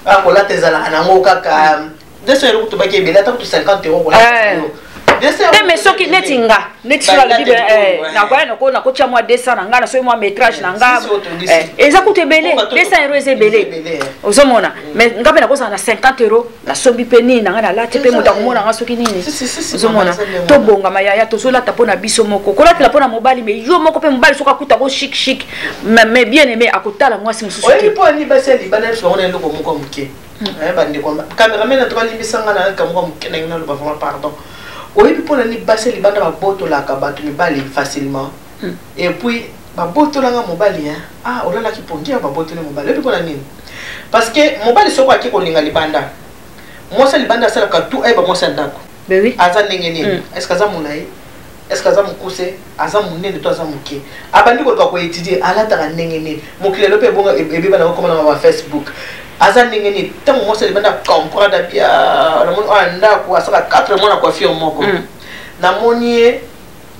Kaka kolata ezalaka nango kaka 200 euro, kutu baki ebele, ata kutu 50 euro kolata yango. 200 te. Mais soki neti nga, neti soki alobi Balate nakoya nakotia mwa 200 na nga, nasoki mwa métrage na nga. Si, si, otongisi. Eza kutu ebele. Mpo bato 200 euro eza ebele. Ebele, eh. Ozomona, mais nga mpe nakozala na 50 euro, nasombi mpe nini na nga, nalati mpe, Eza, moto akomona nga soki nini. Si, si, si, si, Ozomona. mama, eza ndenge. Tobongama yaya, tozolata mpo na biso moko, kolatela mpo na mobali. Mais yo moko mpe mobali, soki akutako chic chic, mais bien aimé akotala mwasi mosusu Oyebi te. mpo ani basi ya libanda biso bango na eloko moko ya moke. Bandeko cameraman, en tout cas limbisanga na eloko moko ya moke ndenge naloba, vraiment pardon. Oyebi mpo nani basi ya libanda babotolaka bato mibali facilement? Et puis babotolanga mobali, hein? Ah, olalaki pongi ya babotoli mobali. Oyebi mpo na nini? Parce que mobali soko ake kolinga libanda, mwasi ya libanda asalaka tout ayeba mwasi ya ndako Ben oui. aza ndenge nini. Est ce que aza molai? Est ce que aza mokuse? Aza monene to aza moke? Abandi koluka koétudier alataka ndenge nini. Mokili lelo mpe ebonga ebeba nango, koma na ba Facebook, aza ndenge nini. Ntango mwasi alibanda comprendre bia, namoni oyo ndako asala 4 mois na coiffure moko. Namoni ye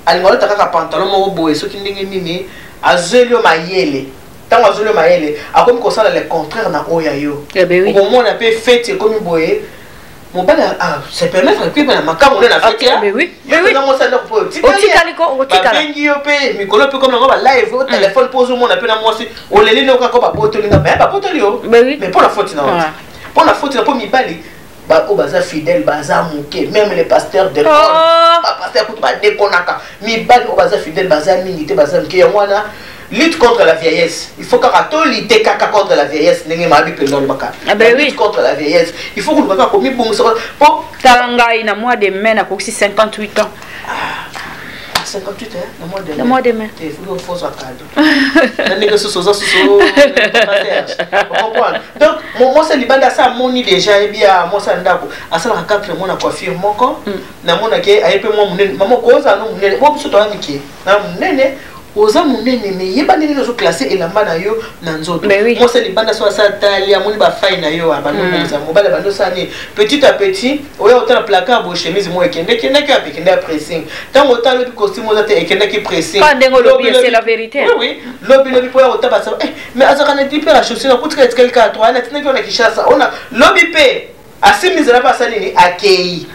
alinga alata kaka pantalon moko boye, soki ndenge nini azweli yo mayele. Ntango azweli yo mayele, akomi kosala le contraire na oyo ya yo. Eh ben oui. Okomona mpe feti ekomi boye, mobali se permettre mpe na makambo nde na feti. Ah, ben oui, ben oui. Mwasi ndako mpo Otikali otikala. Babengi yo mpe mikolo mpe komi nango balive o telefone, mpo ozomona mpe na mwasi oleli nde kaka babotoli nga, mais babotoli yo. Ben oui. Mais mpo na foti na yo, mpo na foti na, mpo mibali oyo baza fidèle baza moke. Même les pasteurs de Oh. bapasteur kutu badekonaka. Mibali oyo baza fidèle baza mingi te, baza moke. Yango wana lutte contre la vieillesse, il faut kaka tolutter kaka contre la vieillesse, ndenge mabi mpenza olobaka. Ah ben La oui. lutte contre la vieillesse, il faut koluka kaka komibongisa mpo Tala ngai, na mois de mai nakokisi 58 ans. 58, hein, na mois de Na mois de mai. Eh, faut faut ozwa cadeau na ndenge susu oza susu comprendre. Donc mwasi ya libanda asa amoni déjà, ayebi ya mwasi ya ndako asalaka 4 mois na coiffure moko. Namonaki aye mpe mwa monene. Mama, kozala no monene bo biso toya mike na monene, oza monene, mais yeba ndenge nini ozoclasser elamba na yo na nzoto. Mais oui. Mwasi ya libanda so asa tali, amoni bafai na yo, abandi obongisa. Mobali abandi osala nini? Petit à petit oya otala placard boye, chemise moko ekende, ekendaki wapi? Ekende ya pressing. Ntango otala, lobi costume oza te, ekendaki pressing. Pas ndenge olobi, Lobi, c'est la vérité. Oui, lobi lobi mpo ya kotaba basaba, eh, mais azalaka na dipe ya chaussure, nakutika etikali kaka 3, natindaki yo na Kinshasa. Ona lobi mpe asimbi nzela mpe asali nini? Akei.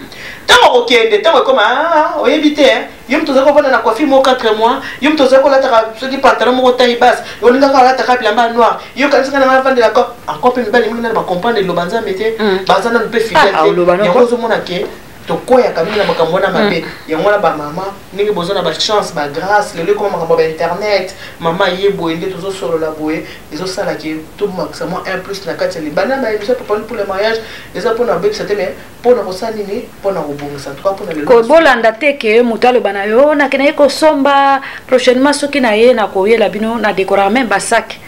Ntango akokende, ntango ekoma, ah, oyebi te, eh, yo moto ozali kovanda na coiffure moko 4 mois, yo moto ozali kolataka soki pantalon moko taille basse, olingaka olataka bilamba ya noir, yo kanisaka nanga avandelaka encore. Mpe mibali mingi nani bacomprendre liloba Nzambe te, baza nanu mpe fidèle Ah, te. oloba noko. Yango ozomona ke tokweyaka mingi na makambo wana mabe. Yango wana bamama, ndenge boza na bachance, bagrâce lelo ekoma makambo ya bainternet, mama ye boye nde tozosolola boye, ezosalaki tomakisa mwa un plus na kati ya libanda. Baémission Papa pour le mariage eza mpona babebisa te, mais mpona kosala nini? Mpona kobongisa. En tout cas mpona lelo. Kobolanda te ke moto aloba na yo, nakende ye kosomba prochainement. Soki na ye nakoyela bino, na décoraka même basac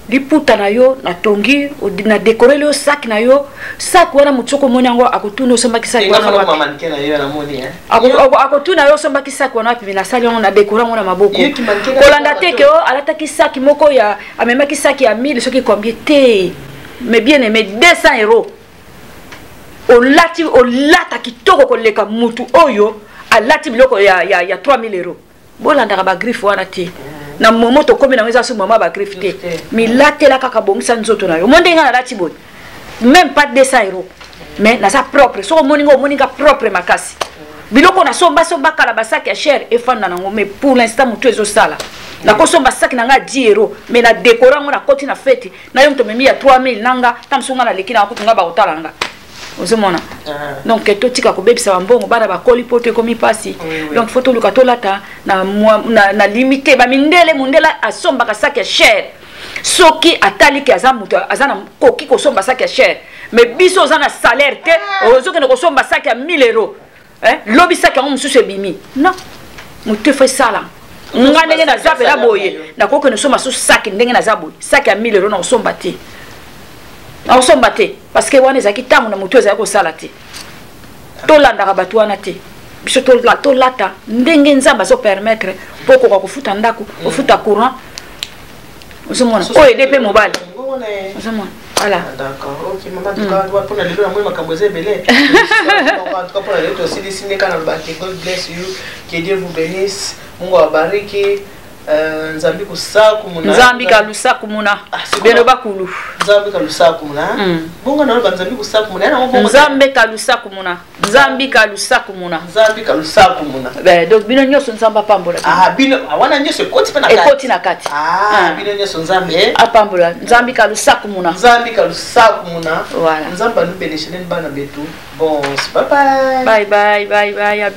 liputa na yo, natongi, na décoreli yo sac na yo. Sac wana, moto soki omoni yango, akotuna osombaki sac wana wapi. Mannequin na yo namoni, hein. Akotuna yo osombaki sac wana wapi. Me nasali yango, na décorer yango na maboko. Ye ki mannequin na Kolanda yo te ke o alataki sac moko ya, amemaki sac ya 1000 soki combien te. Mais bien aimé, 200 euros olati, olata kitoko koleka mutu oyo alati biloko ya 3000 euros. Bolandaka bagriffe wana te. Na momo tokómi nango, eza so mama bagriffe te. Te. Milatela kaka, bongisa nzoto na yo. Mo ndenge nalati boye, même pas 200 euros. Mais naza propre. Soki omoni nga, omoni nga propre makasi. Biloko nasombasomba kala, basaki ya cher efanda nango, mais pour l'instant motu ezosala. Nakosomba saki na nga 10 euro, mais na décor yango, nakoti na fete na yo, moto omemi ya 3000 na nga, ta mosu nga naleki na kutu nga bakotala nga, ozomona. Donc totika kobebisa bambongo. Bana bakoli, po to ekomi mpasi. Donc faut toluka tolata na limite. Bamindele, mondele asombaka saki ya cher soki ataliki aza moto aza na koki kosomba saki ya cher. Mais biso oza na salaire te, ozokende kosomba saki ya 1000 euro, eh? Lobi saki yango mosusu ebimi. Non, moto efo esala nga ndenge naza mpena boye, nakokende osomba susu saki ndenge naza boye, saki ya 1000 euro nakosomba te, nakosomba te, parce que wana ezalaki ntango na motu ezalaki kosala te. Tolandaka bato wana te. Biso tolata ndenge Nzambe azopermettre mpo okoka kofuta ndako, ofuta courant, ozomona, oyo ede mpe mobali, ozomona, voilà. Ah, d'accord, ok mama. En tout cas mpona lelo namoni makambo eza ebele. En tout cas mpona lelo tosilisi. Nde kaka nalobaki: God bless you, que Dieu vous bénisse, Mungu awabariki. Nzambi kusaku muna. Nzambi kalusaku muna. Ah, beno bakulu. Nzambi kalusaku muna. Bongo naloba nzambi kusaku muna yango bongo. Nzambe kalusaku muna, Nzambi kalusaku muna. Nzambi kalusaku muna. Donc bino nyonso, Nzambe apambola. Ah, bino wana nyonso ekoti mpe na kati. Ekoti na kati. Ah, bino nyonso, Nzambe apambola. Nzambi kalusaku muna. Nzambi kalusaku muna. Voilà. Nzambe anubenesheleni bana betu. Bon, bye bye. Bye bye, bye bye.